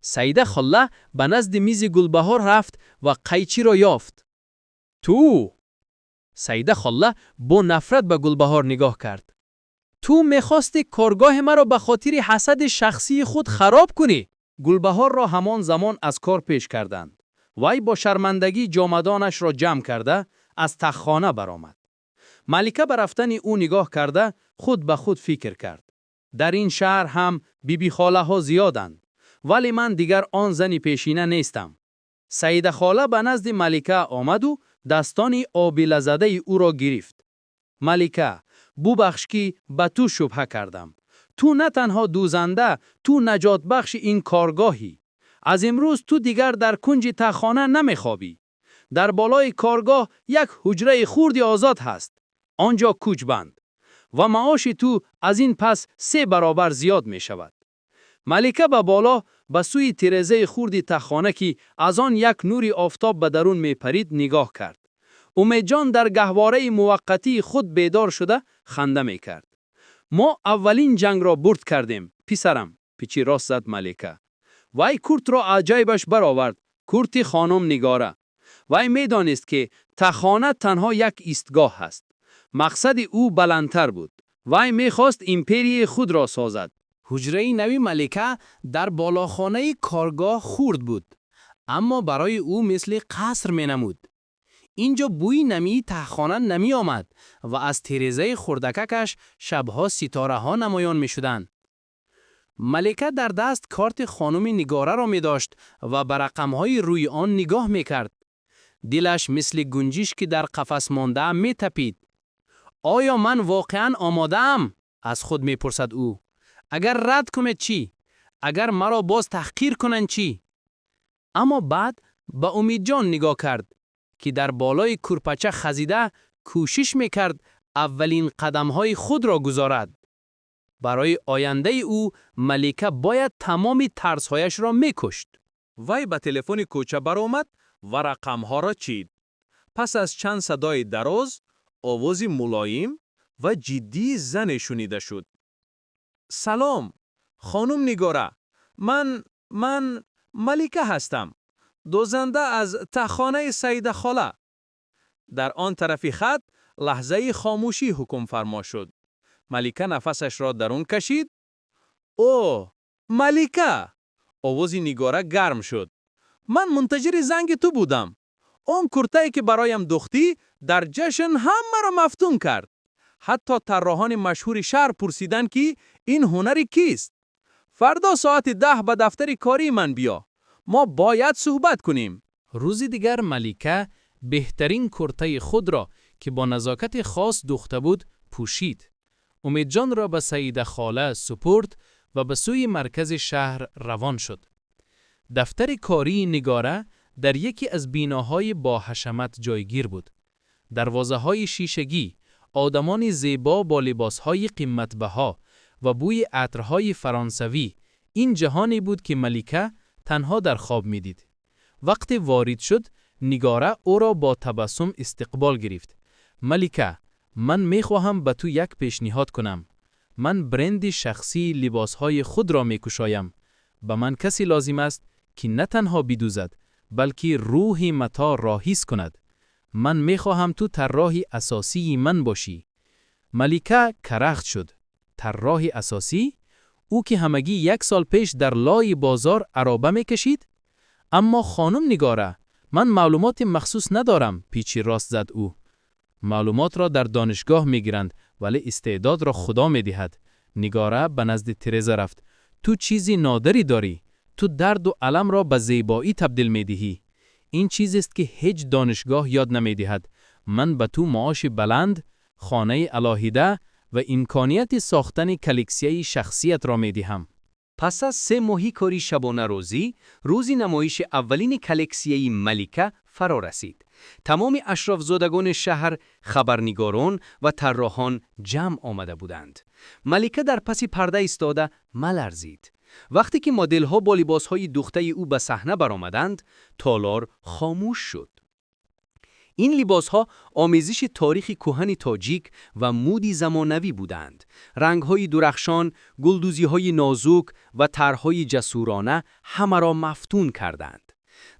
Саида холла ба назди мизи Гулбаҳор рафт ва қайчиро ёфт. Ту! Саида холла бо нафрат ба Гулбаҳор нигоҳ кард. Ту мехости коргоҳи маро ба хотири ҳасади шахсии худ хароб кунӣ?
Гулбаҳорро ҳамон замон аз кор пеш карданд. Вай бо шармандагӣ ҷомадонашро ҷамъ карда, аз таххона баромад. Малика ба рафтани ӯ нигоҳ карда, худ ба худ фикр кард. Дар ин шаҳр ҳам бибихолаҳо зиёданд, вале ман дигар он зани пешина нестам. Саидахола ба назди Малика омаду дастони обилазадаи ӯро гирифт. Малика, бубахш, ки ба ту шубҳа кардам. Ту на танҳо дӯзанда, ту наҷотбахши ин коргоҳӣ. Аз имрӯз ту дигар дар кунҷи таххона намехобӣ. Дар болои коргоҳ як ҳуҷраи хурди озод ҳаст. Он ҷо кӯч банд. Ва маоши ту аз ин пас се баробар зиёд мешавад. Малика ба боло, ба сӯи тирезаи хурди таххона, ки аз он як нури офтоб ба дарун мепарид, нигоҳ кард. Умедҷон дар гаҳвораи муваққатии худ бедор шуда ханда мекард. Мо аввалин ҷангро бурд кардем, писарам, пичи рост зад Малика. Вай куртро аз ҷайбаш баровард, курти хонум Нигора. Вай медонист, ки таххона танҳо як истгоҳ аст. Мақсади ӯ баландтар буд. Вай мехост империяи худро созад.
Ҳуҷраи нави Малика дар болохонаи коргоҳ хурд буд, аммо барои ӯ мисли қаср менамуд. Ин ҷо бӯи намии таҳхона намеомад ва аз тирезаи хурдакакаш шабҳо ситораҳо намоён мешуданд. Малика дар даст корти хонуми Нигораро медошт ва ба рақамҳои рӯи он нигоҳ мекард. Дилаш мисли гунҷишки дар қафас монда метапид. Оё ман воқеан омодаам? Аз худ мепурсад ӯ. Агар рад кунед чӣ? Агар маро боз таҳқир кунанд чӣ? Аммо баъд ба Умедҷон нигоҳ кард, ки дар болои курпача хазида кӯшиш мекард аввалин қадамҳои худро гузорад. Барои ояндаи ӯ Малика бояд тамоми тарсҳояшро мекушт.
Вай ба телефони кӯча баромад ва рақамҳоро чид. Пас аз чанд садои дароз, овози мулоим ва ҷиддии зане шунида шуд. Салом, хонум Нигора. Ман Малика ҳастам. Дӯзанда аз таххонаи Саида хола. Дар он тарафи хат лаҳзаи хомӯшӣ ҳукмфармо шуд. Малика нафасашро дарун кашид. О, Малика! Овози Нигора гарм шуд. Ман мунтазири занги ту будам. Он куртае, ки бароям духтӣ, дар ҷашн ҳамаро мафтун кард. Ҳатто тарроҳони машҳури шаҳр пурсиданд, ки ин ҳунари кист. Фардо соати 10 ба дафтари кории ман биё. Мо бояд суҳбат кунем.
Рӯзи дигар Малика беҳтарин куртаи худро, ки бо назокати хос духта буд, пӯшид. Умедҷонро ба Саида хола супурд ва ба сӯи маркази шаҳр равон шуд. Дафтари кории Нигора дар яке аз биноҳои боҳашамат ҷойгир буд. Дарвозаҳои шишагӣ, одамони зебо бо либосҳои қиматбаҳо ва бӯи атрҳои фаронсавӣ. Ин ҷаҳоне буд, ки Малика танҳо дар хоб медид. Вақте ворид шуд, Нигора ӯро бо табассум истиқбол гирифт. Малика, ман мехоҳам ба ту як пешниҳод кунам. Ман бренди шахсии либосҳои худро мекушоям. Ба ман касе лозим аст, ки на танҳо бидӯзад, балки рӯҳи матоъро ҳис кунад. Ман мехоҳам ту тарроҳи асосии ман бошӣ. Малика карахт шуд. Тарроҳи асосӣ? Ӯ ки ҳамагӣ як сол пеш дар лои бозор ароба мекашид? Аммо хонум Нигора, ман маълумоти махсус надорам, пичи рост зад ӯ.
Маълумотро дар донишгоҳ мегиранд, вале истеъдодро Худо медиҳад. Нигора ба назди Тереза рафт. Ту чизи нодире дорӣ. Ту дарду аламро ба зебоӣ табдил медиҳӣ. Ин чизест, ки ҳеҷ донишгоҳ ёд намедиҳад. Ман ба ту маоши баланд, хонаи алоҳида ва имконияти сохтани коллексияи шахсиятро медиҳам.
Пас аз 3 моҳи кори шабонарӯзӣ, рӯзи намоиши аввалини коллексияи Малика фаро расид. Тамоми ашрофзодагони шаҳр, хабарнигорон ва тарроҳон ҷамъ омада буданд. Малика дар паси парда истода меларзид. Вақте ки моделҳо бо либосҳои дӯхтаи ӯ ба саҳна баромаданд, толор хомӯш шуд. Ин либосҳо омезиши таърихи кӯҳани тоҷик ва мӯди замонавӣ буданд. Рангҳои дурахшон, гулдӯзиҳои нозук ва тарҳҳои ҷасурона ҳамаро мафтун карданд.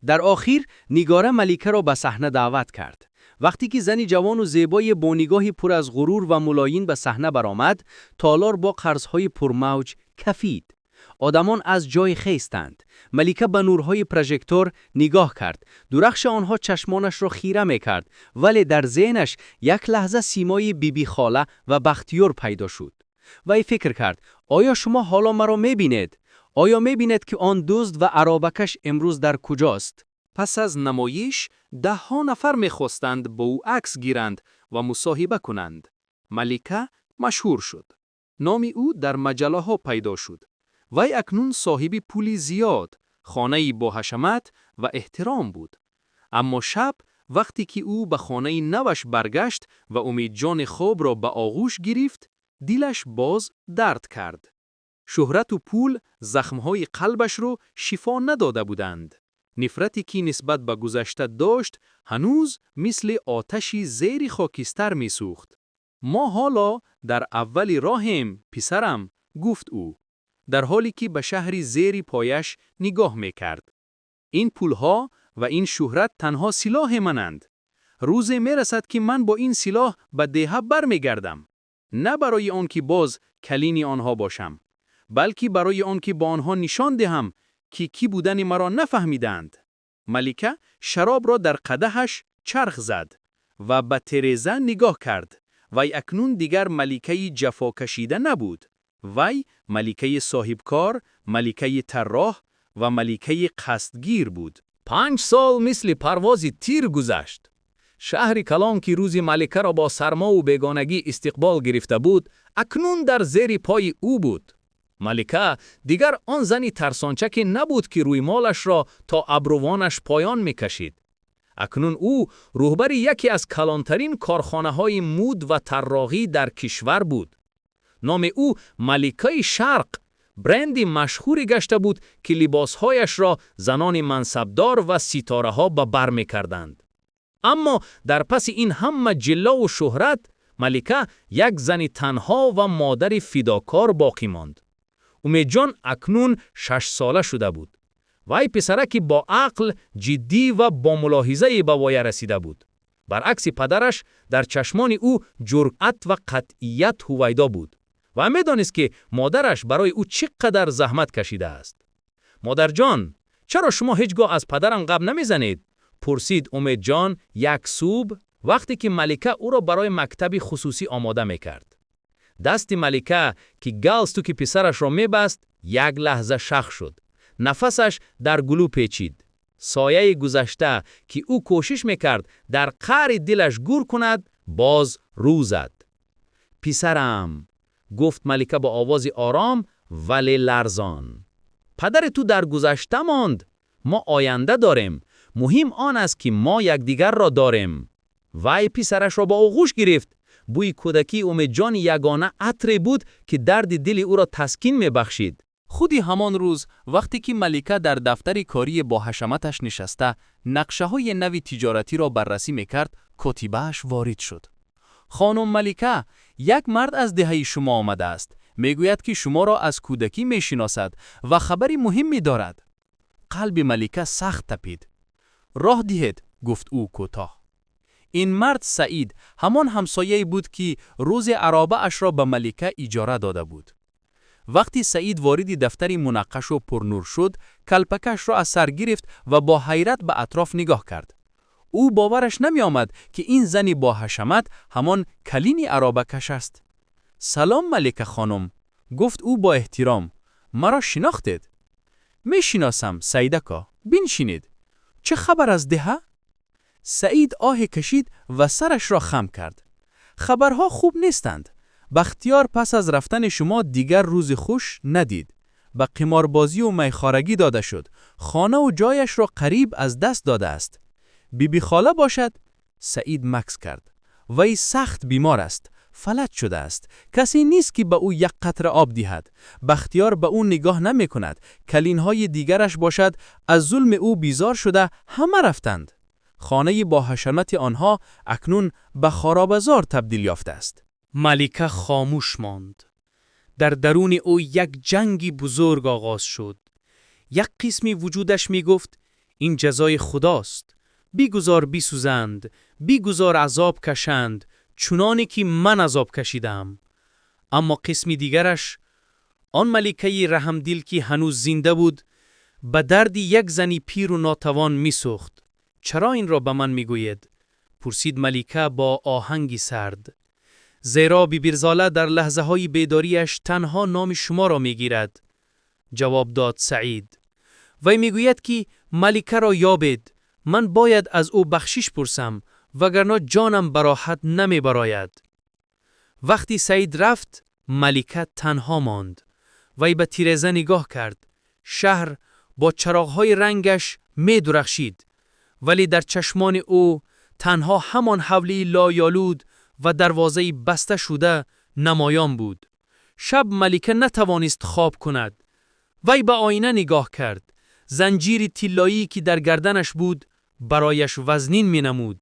Дар охир Нигора Маликаро ба саҳна даъват кард. Вақте ки зани ҷавону зебое бо нигоҳи пур аз ғурур ва мулоим ба саҳна баромад, толор бо қарсакҳои пурмавҷ кафид. Одамон аз ҷой хестанд. Малика ба нурҳои прожектор нигоҳ кард. Дурахши онҳо чашмонашро хира мекард, вале дар зеҳнаш як лаҳза симои Бибихола ва Бахтиёр пайдо шуд. Вай фикр кард: оё шумо ҳоло маро мебинед? Оё мебинед, ки он дузд ва аробакаш имрӯз дар куҷост?
Пас аз намоиш даҳҳо нафар мехостанд бо ӯ акс гиранд ва мусоҳиба кунанд. Малика машҳур шуд. Номи ӯ дар маҷаллаҳо пайдо шуд. Вай акнун соҳиби пули зиёд, хонаи боҳашамат ва эҳтиром буд. Аммо шаб, вақте ки ӯ ба хонаи наваш баргашт ва Умедҷони хобро ба оғӯш гирифт, дилаш боз дард кард. Шӯҳрату пул захмҳои қалбашро шифо надода буданд. Нифрате, ки нисбат ба гузашта дошт, ҳанӯз мисли оташи зери хокистар месӯхт. «Мо ҳоло дар аввали роҳем, писарам», гуфт ӯ, дар ҳоле ки ба шаҳри зери пояш нигоҳ мекард. «Ин пулҳо ва ин шӯҳрат танҳо силоҳи мананд. Рӯзе мерасад, ки ман бо ин силоҳ ба деҳа бармегардам. На барои он ки боз калини онҳо бошам, балки барои он ки ба онҳо нишон диҳам, ки кӣ будани маро нафаҳмидаанд». Малика шаробро дар қадаҳаш чарх зад ва ба Тереза нигоҳ кард. Вай акнун дигар маликаи ҷафокашида набуд. Вай маликаи соҳибкор, маликаи тарроҳ ва маликаи қасдгир буд.
5 сол мисли парвози тир гузашт. Шаҳри калон, ки рӯзи Маликаро бо сармову бегонагӣ истиқбол гирифта буд, акнун дар зери пои ӯ буд. Малика дигар он зани тарсончаке набуд, ки рӯймолашро то абрувонаш поён мекашид. Акнун ӯ роҳбари яке аз калонтарин корхонаҳои мӯд ва тарроҳӣ дар кишвар буд. Номи ӯ Маликаи Шарқ, бренди машҳуре гашта буд, ки либосҳояшро занони мансабдор ва ситораҳо ба бар мекарданд. Аммо дар паси ин ҳама ҷиллову шӯҳрат Малика як зани танҳо ва модари фидокор боқӣ монд. Умедҷон акнун 6-сола шуда буд. Вай писараки бо ақл, ҷиддӣ ва бо мулоҳизае ба воя расида буд. Баръакси падараш, дар чашмони ӯ ҷуръат ва қатъият ҳувайдо буд ва медонист, ки модараш барои ӯ чӣ қадар заҳмат кашидааст. «Модарҷон, чаро шумо ҳеҷ гоҳ аз падарам гап намезанед?» пурсид Умедҷон як субҳ, вақте ки Малика ӯро барои мактаби хусусӣ омода мекард. Дасти Малика, ки галстуки писарашро мебаст, як лаҳза шах шуд. Нафасаш дар гулӯ печид. Сояи гузашта, ки ӯ кӯшиш мекард дар қаъри дилаш гур кунад, боз рӯ зад. «Писарам», гуфт Малика бо овози ором, вале ларзон, «падари ту дар гузашта монд. Мо оянда дорем. Муҳим он аст, ки мо якдигарро дорем». Вай писарашро ба оғӯш гирифт. Бӯи кӯдакии Умедҷон ягона атре буд, ки дарди дили ӯро таскин мебахшид.
Худи ҳамон рӯз, вақте ки Малика дар дафтари кории боҳашаматаш нишаста, нақшаҳои нави тиҷоратиро баррасӣ мекард, котибааш ворид шуд. «Хонум Малика, як мард аз деҳаи шумо омадааст. Мегӯяд, ки шуморо аз кӯдакӣ мешиносад ва хабари муҳиме дорад». Қалби Малика сахт тапид. «Роҳ диҳед», гуфт ӯ кӯтоҳ. Ин мард Саид, ҳамон ҳамсояе буд, ки рӯзе аробаашро ба Малика иҷора дода буд. Вақти Саид вориди дафтари мунаққашу пурнур шуд, калпакашро аз сар гирифт ва бо ҳайрат ба атроф нигоҳ кард.
Ӯ бовараш намеомад, ки ин зани бо ҳашамат ҳамон калини аробакаш аст. Салом, Малика хонум, гуфт ӯ бо эҳтиром. Маро шинохтед? Мешиносам, Саидако. Биншинед. Чӣ хабар аз деҳа? Саид оҳе кашид ва сарашро хам кард. Хабарҳо хуб нестанд. Бахтиёр пас аз рафтани шумо дигар рӯзи хуш надид. Ба қиморбозию майхорагӣ дода шуд. Хонаву ҷояшро қариб аз даст додааст. Бибихола бошад? Саид макс кард. Вай сахт бемор аст. Фалаҷ шудааст. Касе нест, ки ба ӯ як қатра об диҳад. Бахтиёр ба ӯ нигоҳ намекунад. Калинҳои дигараш бошад, аз зулми ӯ безор шуда, ҳама рафтанд. Хонаи бо ҳашамати онҳо акнун ба харобазор табдил ёфтааст.
Малика хомӯш монд. Дар даруни ӯ як ҷанги бузург оғоз шуд. Як қисми вуҷудаш мегуфт: ин ҷазои Худост. Бигузор бисӯзанд, бигузор азоб кашанд, чуноне ки ман азоб кашидам. Аммо қисми дигараш, он маликаи раҳмдил, ки ҳанӯз зинда буд, ба дарди як зани пиру нотавон месӯхт. Чаро инро ба ман мегӯед? Пурсид Малика бо оҳанги сард. Зеро Бибирзола дар лаҳзаҳои бедориаш танҳо номи шуморо мегирад, ҷавоб дод Саид. Вай мегӯяд, ки маликаро ёбед. Ман бояд аз ӯ бахшиш пурсам, вагарна ҷонам ба роҳат намебарояд. Вақти Саид рафт, Малика танҳо монд. Вай ба тиреза нигоҳ кард. Шаҳр бо чароғҳои рангаш медурахшид, вале дар чашмони ӯ танҳо ҳамон ҳавлии лойолуд ва дарвозаи баста шуда намоён буд. Шаб Малика натавонист хоб кунад. Вай ба оина нигоҳ кард. Занҷири тиллоӣ, ки дар гарданаш буд, барояш вазнин менамуд.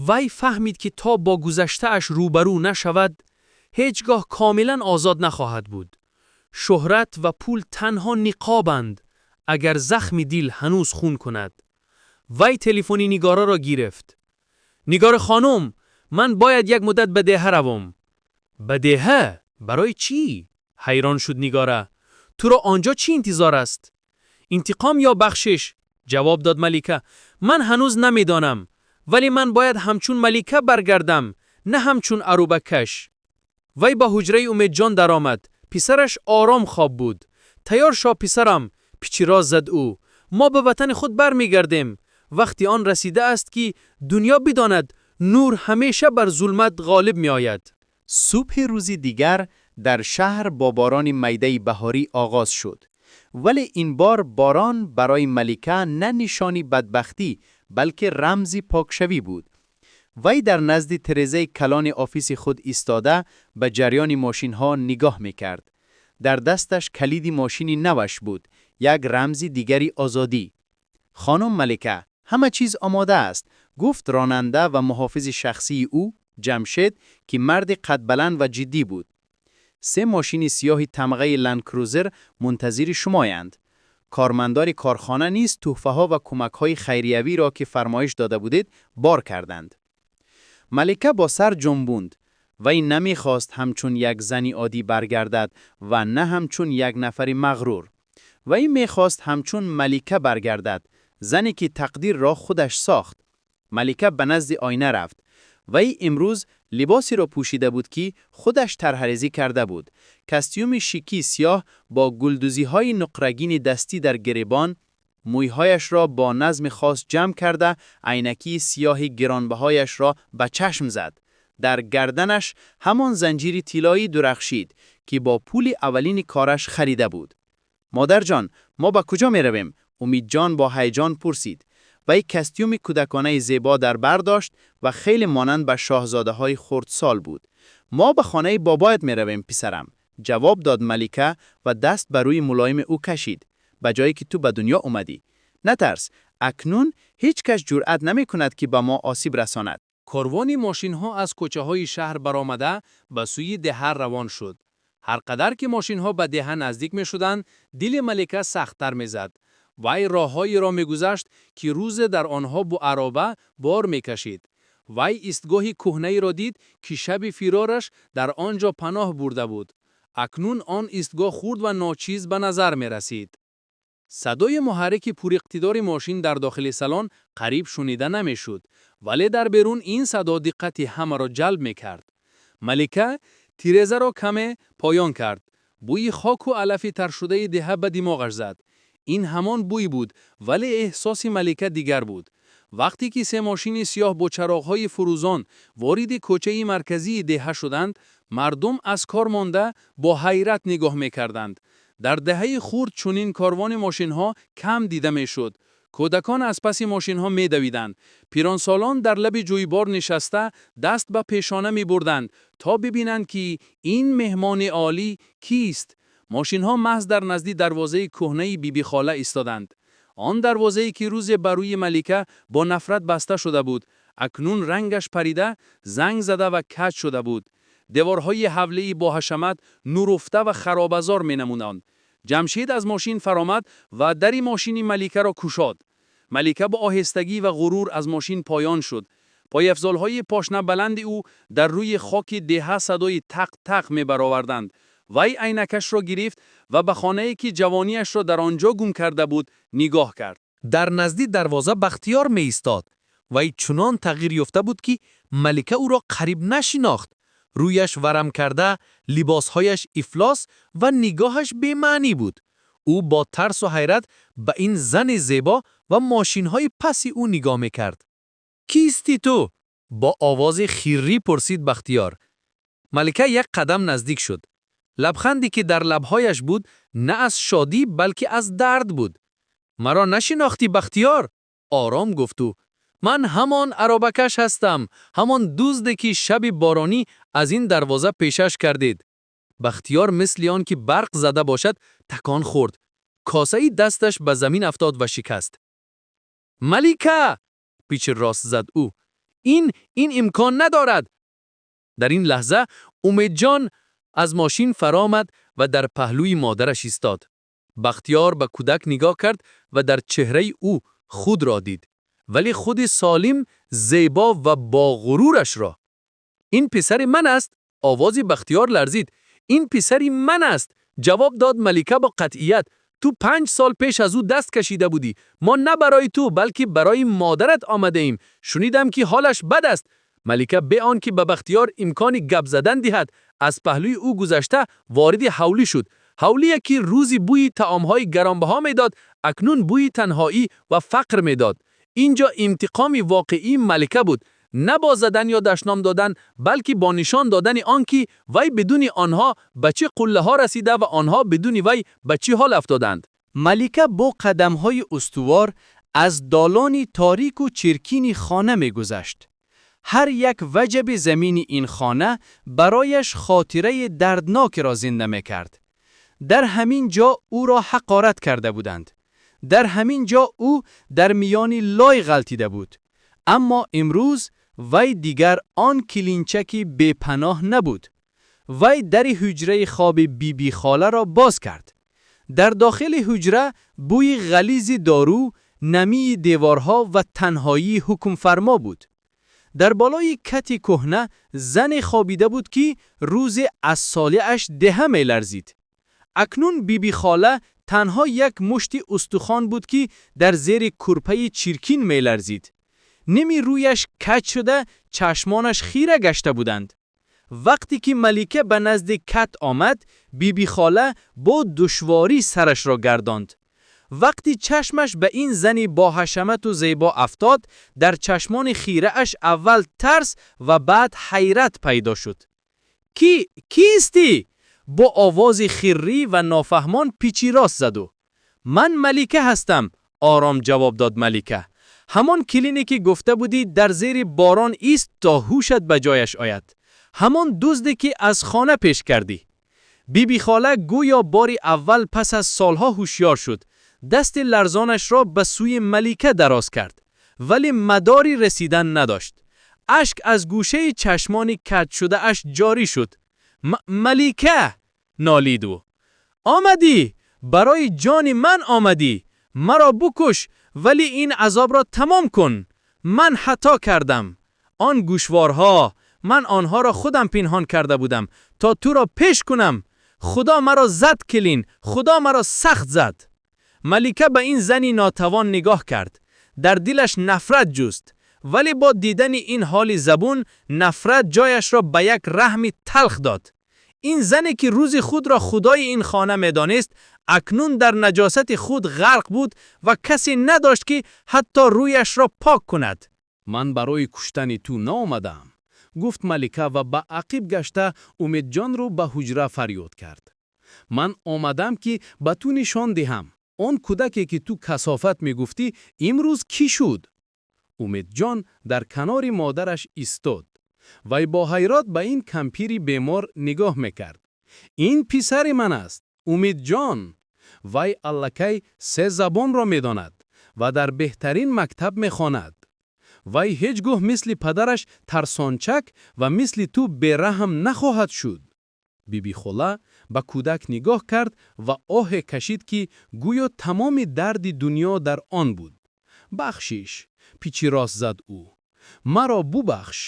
Вай фаҳмид, ки то бо гузаштааш рӯбарӯ нашавад, ҳеҷ гоҳ комилан озод нахоҳад буд. Шӯҳрат ва пул танҳо ниқобанд, агар захми дил ҳанӯз хун кунад. Вай телефони Нигораро гирифт. Нигора хонум, ман бояд як муддат ба деҳа равам. Ба деҳа? Барои чӣ? Ҳайрон шуд Нигора. Туро он ҷо чӣ интизор аст? Интиқом ё бахшиш, ҷавоб дод Малика. Ман ҳанӯз намедонам, вале ман бояд ҳамчун малика баргардам, на ҳамчун арӯбакаш. Вай ба ҳуҷраи Умедҷон даромад. Писараш ором хоб буд. Тайёр шо, писарам, пичироз зад ӯ. Мо ба ватани худ бармегардем. Вақти он расидааст, ки дунё бидонад: нур ҳамеша бар зулмат ғолиб меояд.
Субҳи рӯзи дигар дар шаҳр бо борони майдаи баҳорӣ оғоз шуд. Вале ин бор борон барои Малика на нишони бадбахтӣ, балки рамзи покшавӣ буд. Вай дар назди тирезаи калони офиси худ истода, ба ҷараёни мошинҳо нигоҳ мекард. Дар дасташ калиди мошини наваш буд, як рамзи дигари озодӣ. Хонум Малика, ҳама чиз омода аст, гуфт ронанда ва муҳофизи шахсии ӯ, Ҷамшед, ки марди қадбаланд ва ҷиддӣ буд. Се мошини сиёҳи тамғаи Ленд-Крузер мунтазири шумоянд. Кормандони корхона низ тӯҳфаҳо ва кӯмакҳои хайриявиро, ки фармоиш дода будед, бор карданд. Малика бо сар ҷунбонд. Вай намехост ҳамчун як зани оддӣ баргардад ва на ҳамчун як нафари мағрур. Вай мехост ҳамчун малика баргардад, зане ки тақдирро худаш сохт. Малика ба назди оина рафт. Вай имрӯз либосеро пӯшида буд, ки худаш тарҳрезӣ карда буд. Костюми шики сиёҳ бо гулдӯзиҳои нуқрагини дастӣ дар гиребон, мӯйҳояшро бо назми хос ҷамъ карда, айнаки сиёҳи гиронбаҳояшро ба чашм зад. Дар гарданаш ҳамон занҷири тиллоӣ дурахшид, ки бо пули аввалини кораш харида буд. Модарҷон, мо ба куҷо меравем? Умедҷон бо ҳаяҷон пурсид. Вай костюми кӯдаконаи зебо дар бар дошт ва хеле монанд ба шоҳзодаҳои хурдсол буд. Мо ба хонаи бобоят меравем, писарам, ҷавоб дод Малика ва даст ба рӯи мулоими ӯ кашид. Ба ҷое ки ту ба дунё омадӣ. Натарс, акнун ҳеҷ кас ҷуръат намекунад, ки ба мо осиб расонад.
Корвони мошинҳо аз кӯчаҳои шаҳр баромада, ба сӯи деҳа равон шуд. Ҳар қадар ки мошинҳо ба деҳа наздик мешуданд, дили Малика сахттар мезад. Вай роҳҳоеро мегузашт, ки рӯзе дар онҳо бо ароба бор мекашид. Вай истгоҳи кӯҳнаеро дид, ки шаби фирораш дар он ҷо паноҳ бурда буд. Акнун он истгоҳ хурд ва ночиз ба назар мерасид.
Садои муҳаррики пуриқтидори мошин дар дохили салон қариб шунида намешуд, вале дар берун ин садо диққати ҳамаро ҷалб мекард. Малика тирезаро каме поён кард. Бӯи хоку алафи таршудаи деҳа ба димоғаш зад. Ин ҳамон бӯй буд, вале эҳсоси Малика дигар буд. Вақте ки се мошини сиёҳ бо чароғҳои фурӯзон вориди кӯчаи марказии деҳа шуданд, мардум аз кор монда бо ҳайрат нигоҳ мекарданд. Дар деҳаи хурд чунин корвони мошинҳо кам дида мешуд. Кӯдакон аз паси мошинҳо медавиданд. Пиронсолон дар лаби ҷӯйбор нишаста даст ба пешона мебурданд, то бибинанд, ки ин меҳмони олӣ кист. Мошинҳо маҳз дар назди дарвозаи кӯҳнаи Бибихола истоданд. Он дарвозае, ки рӯзе ба рӯи Малика бо нафрат баста шуда буд, акнун рангаш парида, занг зада ва каҷ шуда буд. Деворҳои ҳавлии боҳашамат нуруфта ва харобазор менамуданд. Ҷамшед аз мошин фаромад ва дари мошини Маликаро кушод. Малика бо оҳистагӣ ва ғурур аз мошин поён шуд. Пойафзолҳои пошнабаланди ӯ дар рӯи хоки деҳа садои тақ-тақ мебароварданд. Вай айнакашро гирифт ва ба хонае, ки ҷавониашро дар он ҷо гум карда буд, нигоҳ кард.
Дар назди дарвоза Бахтиёр меистод. Вай чунон тағйир ёфта буд, ки Малика ӯро қариб нашинохт. Рӯяш варам карда, либосҳояш ифлос ва нигоҳаш бемаънӣ буд. Ӯ бо тарсу ҳайрат ба ин зани зебо ва мошинҳои паси ӯ нигоҳ мекард. «Кистӣ ту?» — бо овози хиррӣ пурсид Бахтиёр. Малика як қадам наздик шуд. Лабханде, ки дар лабҳояш буд, на аз шодӣ, балки аз дард буд. «Маро нашинохтӣ, Бахтиёр?» — ором гуфт ӯ. «Ман ҳамон аробакаш ҳастам, ҳамон дузде, ки шаби боронӣ аз ин дарвоза пешаш кардед». Бахтиёр мисли он ки барқ зада бошад, такон хӯрд. Косаи дасташ ба замин афтод ва шикаст. «Малика!» — пичи рост зад ӯ. Ин имкон надорад!» Дар ин лаҳза Умедҷон аз мошин фаромад ва дар паҳлӯи модараш истод. Бахтиёр ба кӯдак нигоҳ кард ва дар чеҳраи ӯ худро дид, вале худи солим, зебо ва бо ғурурашро. «Ин писари ман аст!» — овози Бахтиёр ларзид. «Ин писари ман аст!» — ҷавоб дод Малика бо қатъият. «Ту 5 сол пеш аз ӯ даст кашида будӣ. Мо на барои ту, балки барои модарат омадаем. Шунидам, ки ҳолаш бад аст». Малика бе он ки ба Бахтиёр имкони гап задан диҳад, аз паҳлӯи ӯ гузашта вориди ҳавлӣ шуд. Ҳавлие, ки рӯзи бӯи таомҳои гаронбаҳо медод, акнун бӯи танҳоӣ ва фақр медод. Инҷо интиқоми воқеии Малика буд, на бо задан ё дашном додан, балки бо нишон додани он ки вай бидуни онҳо ба чӣ қуллаҳо расида ва онҳо бидуни вай ба чӣ ҳол афтоданд.
Малика бо қадамҳои устувор аз долони торику чиркини хона мегузашт. Ҳар як ваҷаби замини ин хона барояш хотираи дарднокеро зинда мекард. Дар ҳамин ҷо ӯро ҳақорат карда буданд. Дар ҳамин ҷо ӯ дар миёни лой ғалтида буд. Аммо имрӯз вай дигар он келинчаки бепаноҳ набуд. Вай дари ҳуҷраи хоби Бибихоларо боз кард. Дар дохили ҳуҷра бӯи ғализи дору, намии деворҳо ва танҳоии ҳукмфармо буд. Дар болои кати кӯҳна зане хобида буд, ки рӯзе аз солеаш деҳа меларзид. Акнун Бибихола танҳо як мушти устухон буд, ки дар зери кӯрпаи чиркин меларзид. Ними рӯяш каҷ шуда, чашмонаш хира гашта буданд. Вақте ки Малика ба назди кат омад, Бибихола бо душворӣ сарашро гардонд. Вақти чашмаш ба ин зани боҳашамату зебо афтод, дар чашмони хирааш аввал тарс ва баъд ҳайрат пайдо шуд. «Ки кистӣ?» — бо овози хиррӣ ва нофаҳмон пичи рост зад ӯ. «Ман Малика ҳастам», — ором ҷавоб дод Малика. «Ҳамон келине, ки гуфта будӣ дар зери борон ист, то ҳушат ба ҷояш ояд. Ҳамон дузде, ки аз хона пеш кардӣ». Бибихола гӯё бори аввал пас аз солҳо ҳушёр шуд. Дасти ларзонашро ба сӯи Малика дароз кард, вале мадори расидан надошт. Ашк аз гӯшаи чашмони каҷшудааш ҷорӣ шуд. «Малика!» — нолид ӯ. «Омадӣ! Барои ҷони ман омадӣ! Маро букуш, вале ин азобро тамом кун! Ман хато кардам. Он гӯшворҳо, ман онҳоро худам пинҳон карда будам, то туро пеш кунам. Худо маро зад, келин, Худо маро сахт зад».
Малика ба ин зани нотавон нигоҳ кард. Дар дилаш нафрат ҷуст. Вале бо дидани ин ҳоли забун, нафрат ҷояшро ба як раҳми талх дод. Ин зане ки рӯзи худро худои ин хона медонист, акнун дар наҷосати худ ғарқ буд ва касе надошт, ки ҳатто рӯяшро пок кунад.
Ман барои куштани ту наомадаам, гуфт Малика ва ба ақиб гашта Умедҷонро ба ҳуҷра фарёд кард. Ман омадам, ки ба ту нишон диҳам. Он кӯдаке, ки ту касофат мегуфтӣ, имрӯз кӣ шуд? Умедҷон дар канори модараш истод. Вай бо ҳайрат ба ин кампири бемор нигоҳ мекард. Ин писари ман аст, Умедҷон. Вай аллакай се забонро медонад ва дар беҳтарин мактаб мехонад. Вай ҳеҷ гоҳ мисли падараш тарсончак ва мисли ту бераҳм нахоҳад шуд. Бибихола ба кӯдак нигоҳ кард ва оҳе кашид, ки гӯё тамоми дарди дунё дар он буд. Бахшиш, пичиррос зад ӯ. Маро бубахш.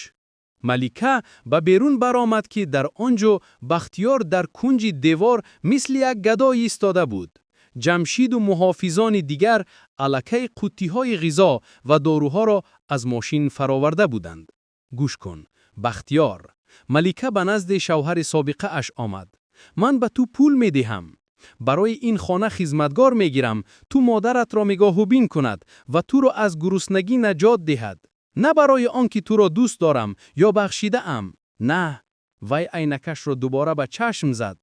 Малика ба берун баромад, ки дар он ҷо Бахтиёр дар кунҷи девор мисли як гадо истода буд. Ҷамшиду муҳофизони дигар аллакай қуттиҳои ғизо ва доруҳоро аз мошин фароварда буданд. Гӯш кун, Бахтиёр. Малика ба назди шавҳари собиқааш омад. Ман ба ту пул медиҳам. Барои ин хона хизматгор мегирам, ту модаратро нигоҳубин кунад ва туро аз гуруснагӣ наҷот диҳад. На барои он ки туро дӯст дорам ё бахшидаам. На. Вай айнакашро дубора ба чашм зад.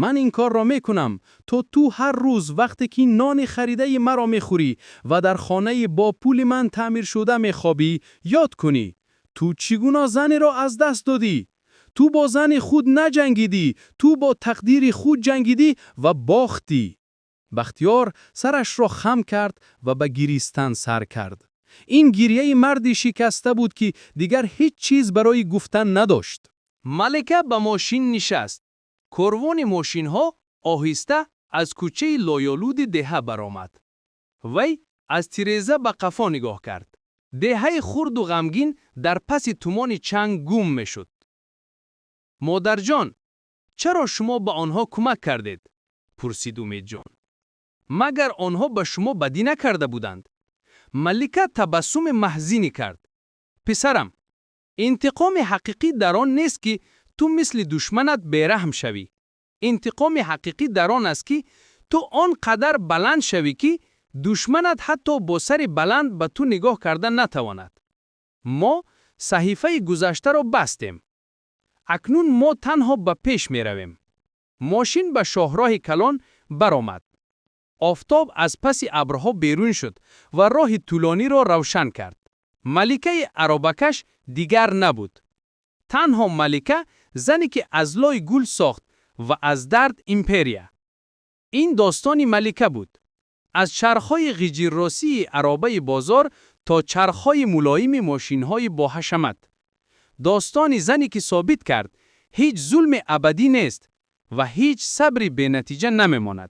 Ман ин корро мекунам, то ту ҳар рӯз вақте ки нони харидаи маро мехӯрӣ ва дар хонаи бо пули ман таъмиршуда мехобӣ, ёд кунӣ. Ту чӣ гуна занеро аз даст додӣ? Ту бо зани худ наҷангидӣ, ту бо тақдири худ ҷангидӣ ва бохтӣ. Бахтиёр сарашро хам кард ва ба гиристан сар кард. Ин гирияи марди шикаста буд, ки дигар ҳеҷ чиз барои гуфтан надошт.
Малика ба мошин нишаст. Корвони мошинҳо оҳиста аз кӯчаи лойолуди деҳа баромад. Вай аз тиреза ба қафо нигоҳ кард. Деҳаи хурду ғамгин дар паси тумони чанг гум мешуд. Модарҷон, чаро шумо ба онҳо кӯмак кардед? Пурсид Умедҷон. Магар онҳо ба шумо бадӣ накарда буданд? Малика табассуми маҳзинӣ кард. Писарам, интиқоми ҳақиқӣ дар он нест, ки ту мисли душманат бераҳм шавӣ. Интиқоми ҳақиқӣ дар он аст, ки ту он қадар баланд шавӣ, ки душманат ҳатто бо сари баланд ба ту нигоҳ карда натавонад. Мо саҳифаи гузаштаро бастем. Акнун мо танҳо ба пеш меравем. Мошин ба шоҳроҳи калон баромад. Офтоб аз паси абрҳо берун шуд ва роҳи тӯлониро равшан кард. Маликаи аробакаш дигар набуд. Танҳо Малика, зане ки аз лой гул сохт ва аз дард империя. Ин достони Малика буд. Аз чархҳои ғиҷирросии аробаи бозор то чархҳои мулоими мошинҳои боҳашамат. Достони зане ки собит кард, ҳеҷ зулми абадӣ нест ва ҳеҷ сабри бенатиҷа намемонад.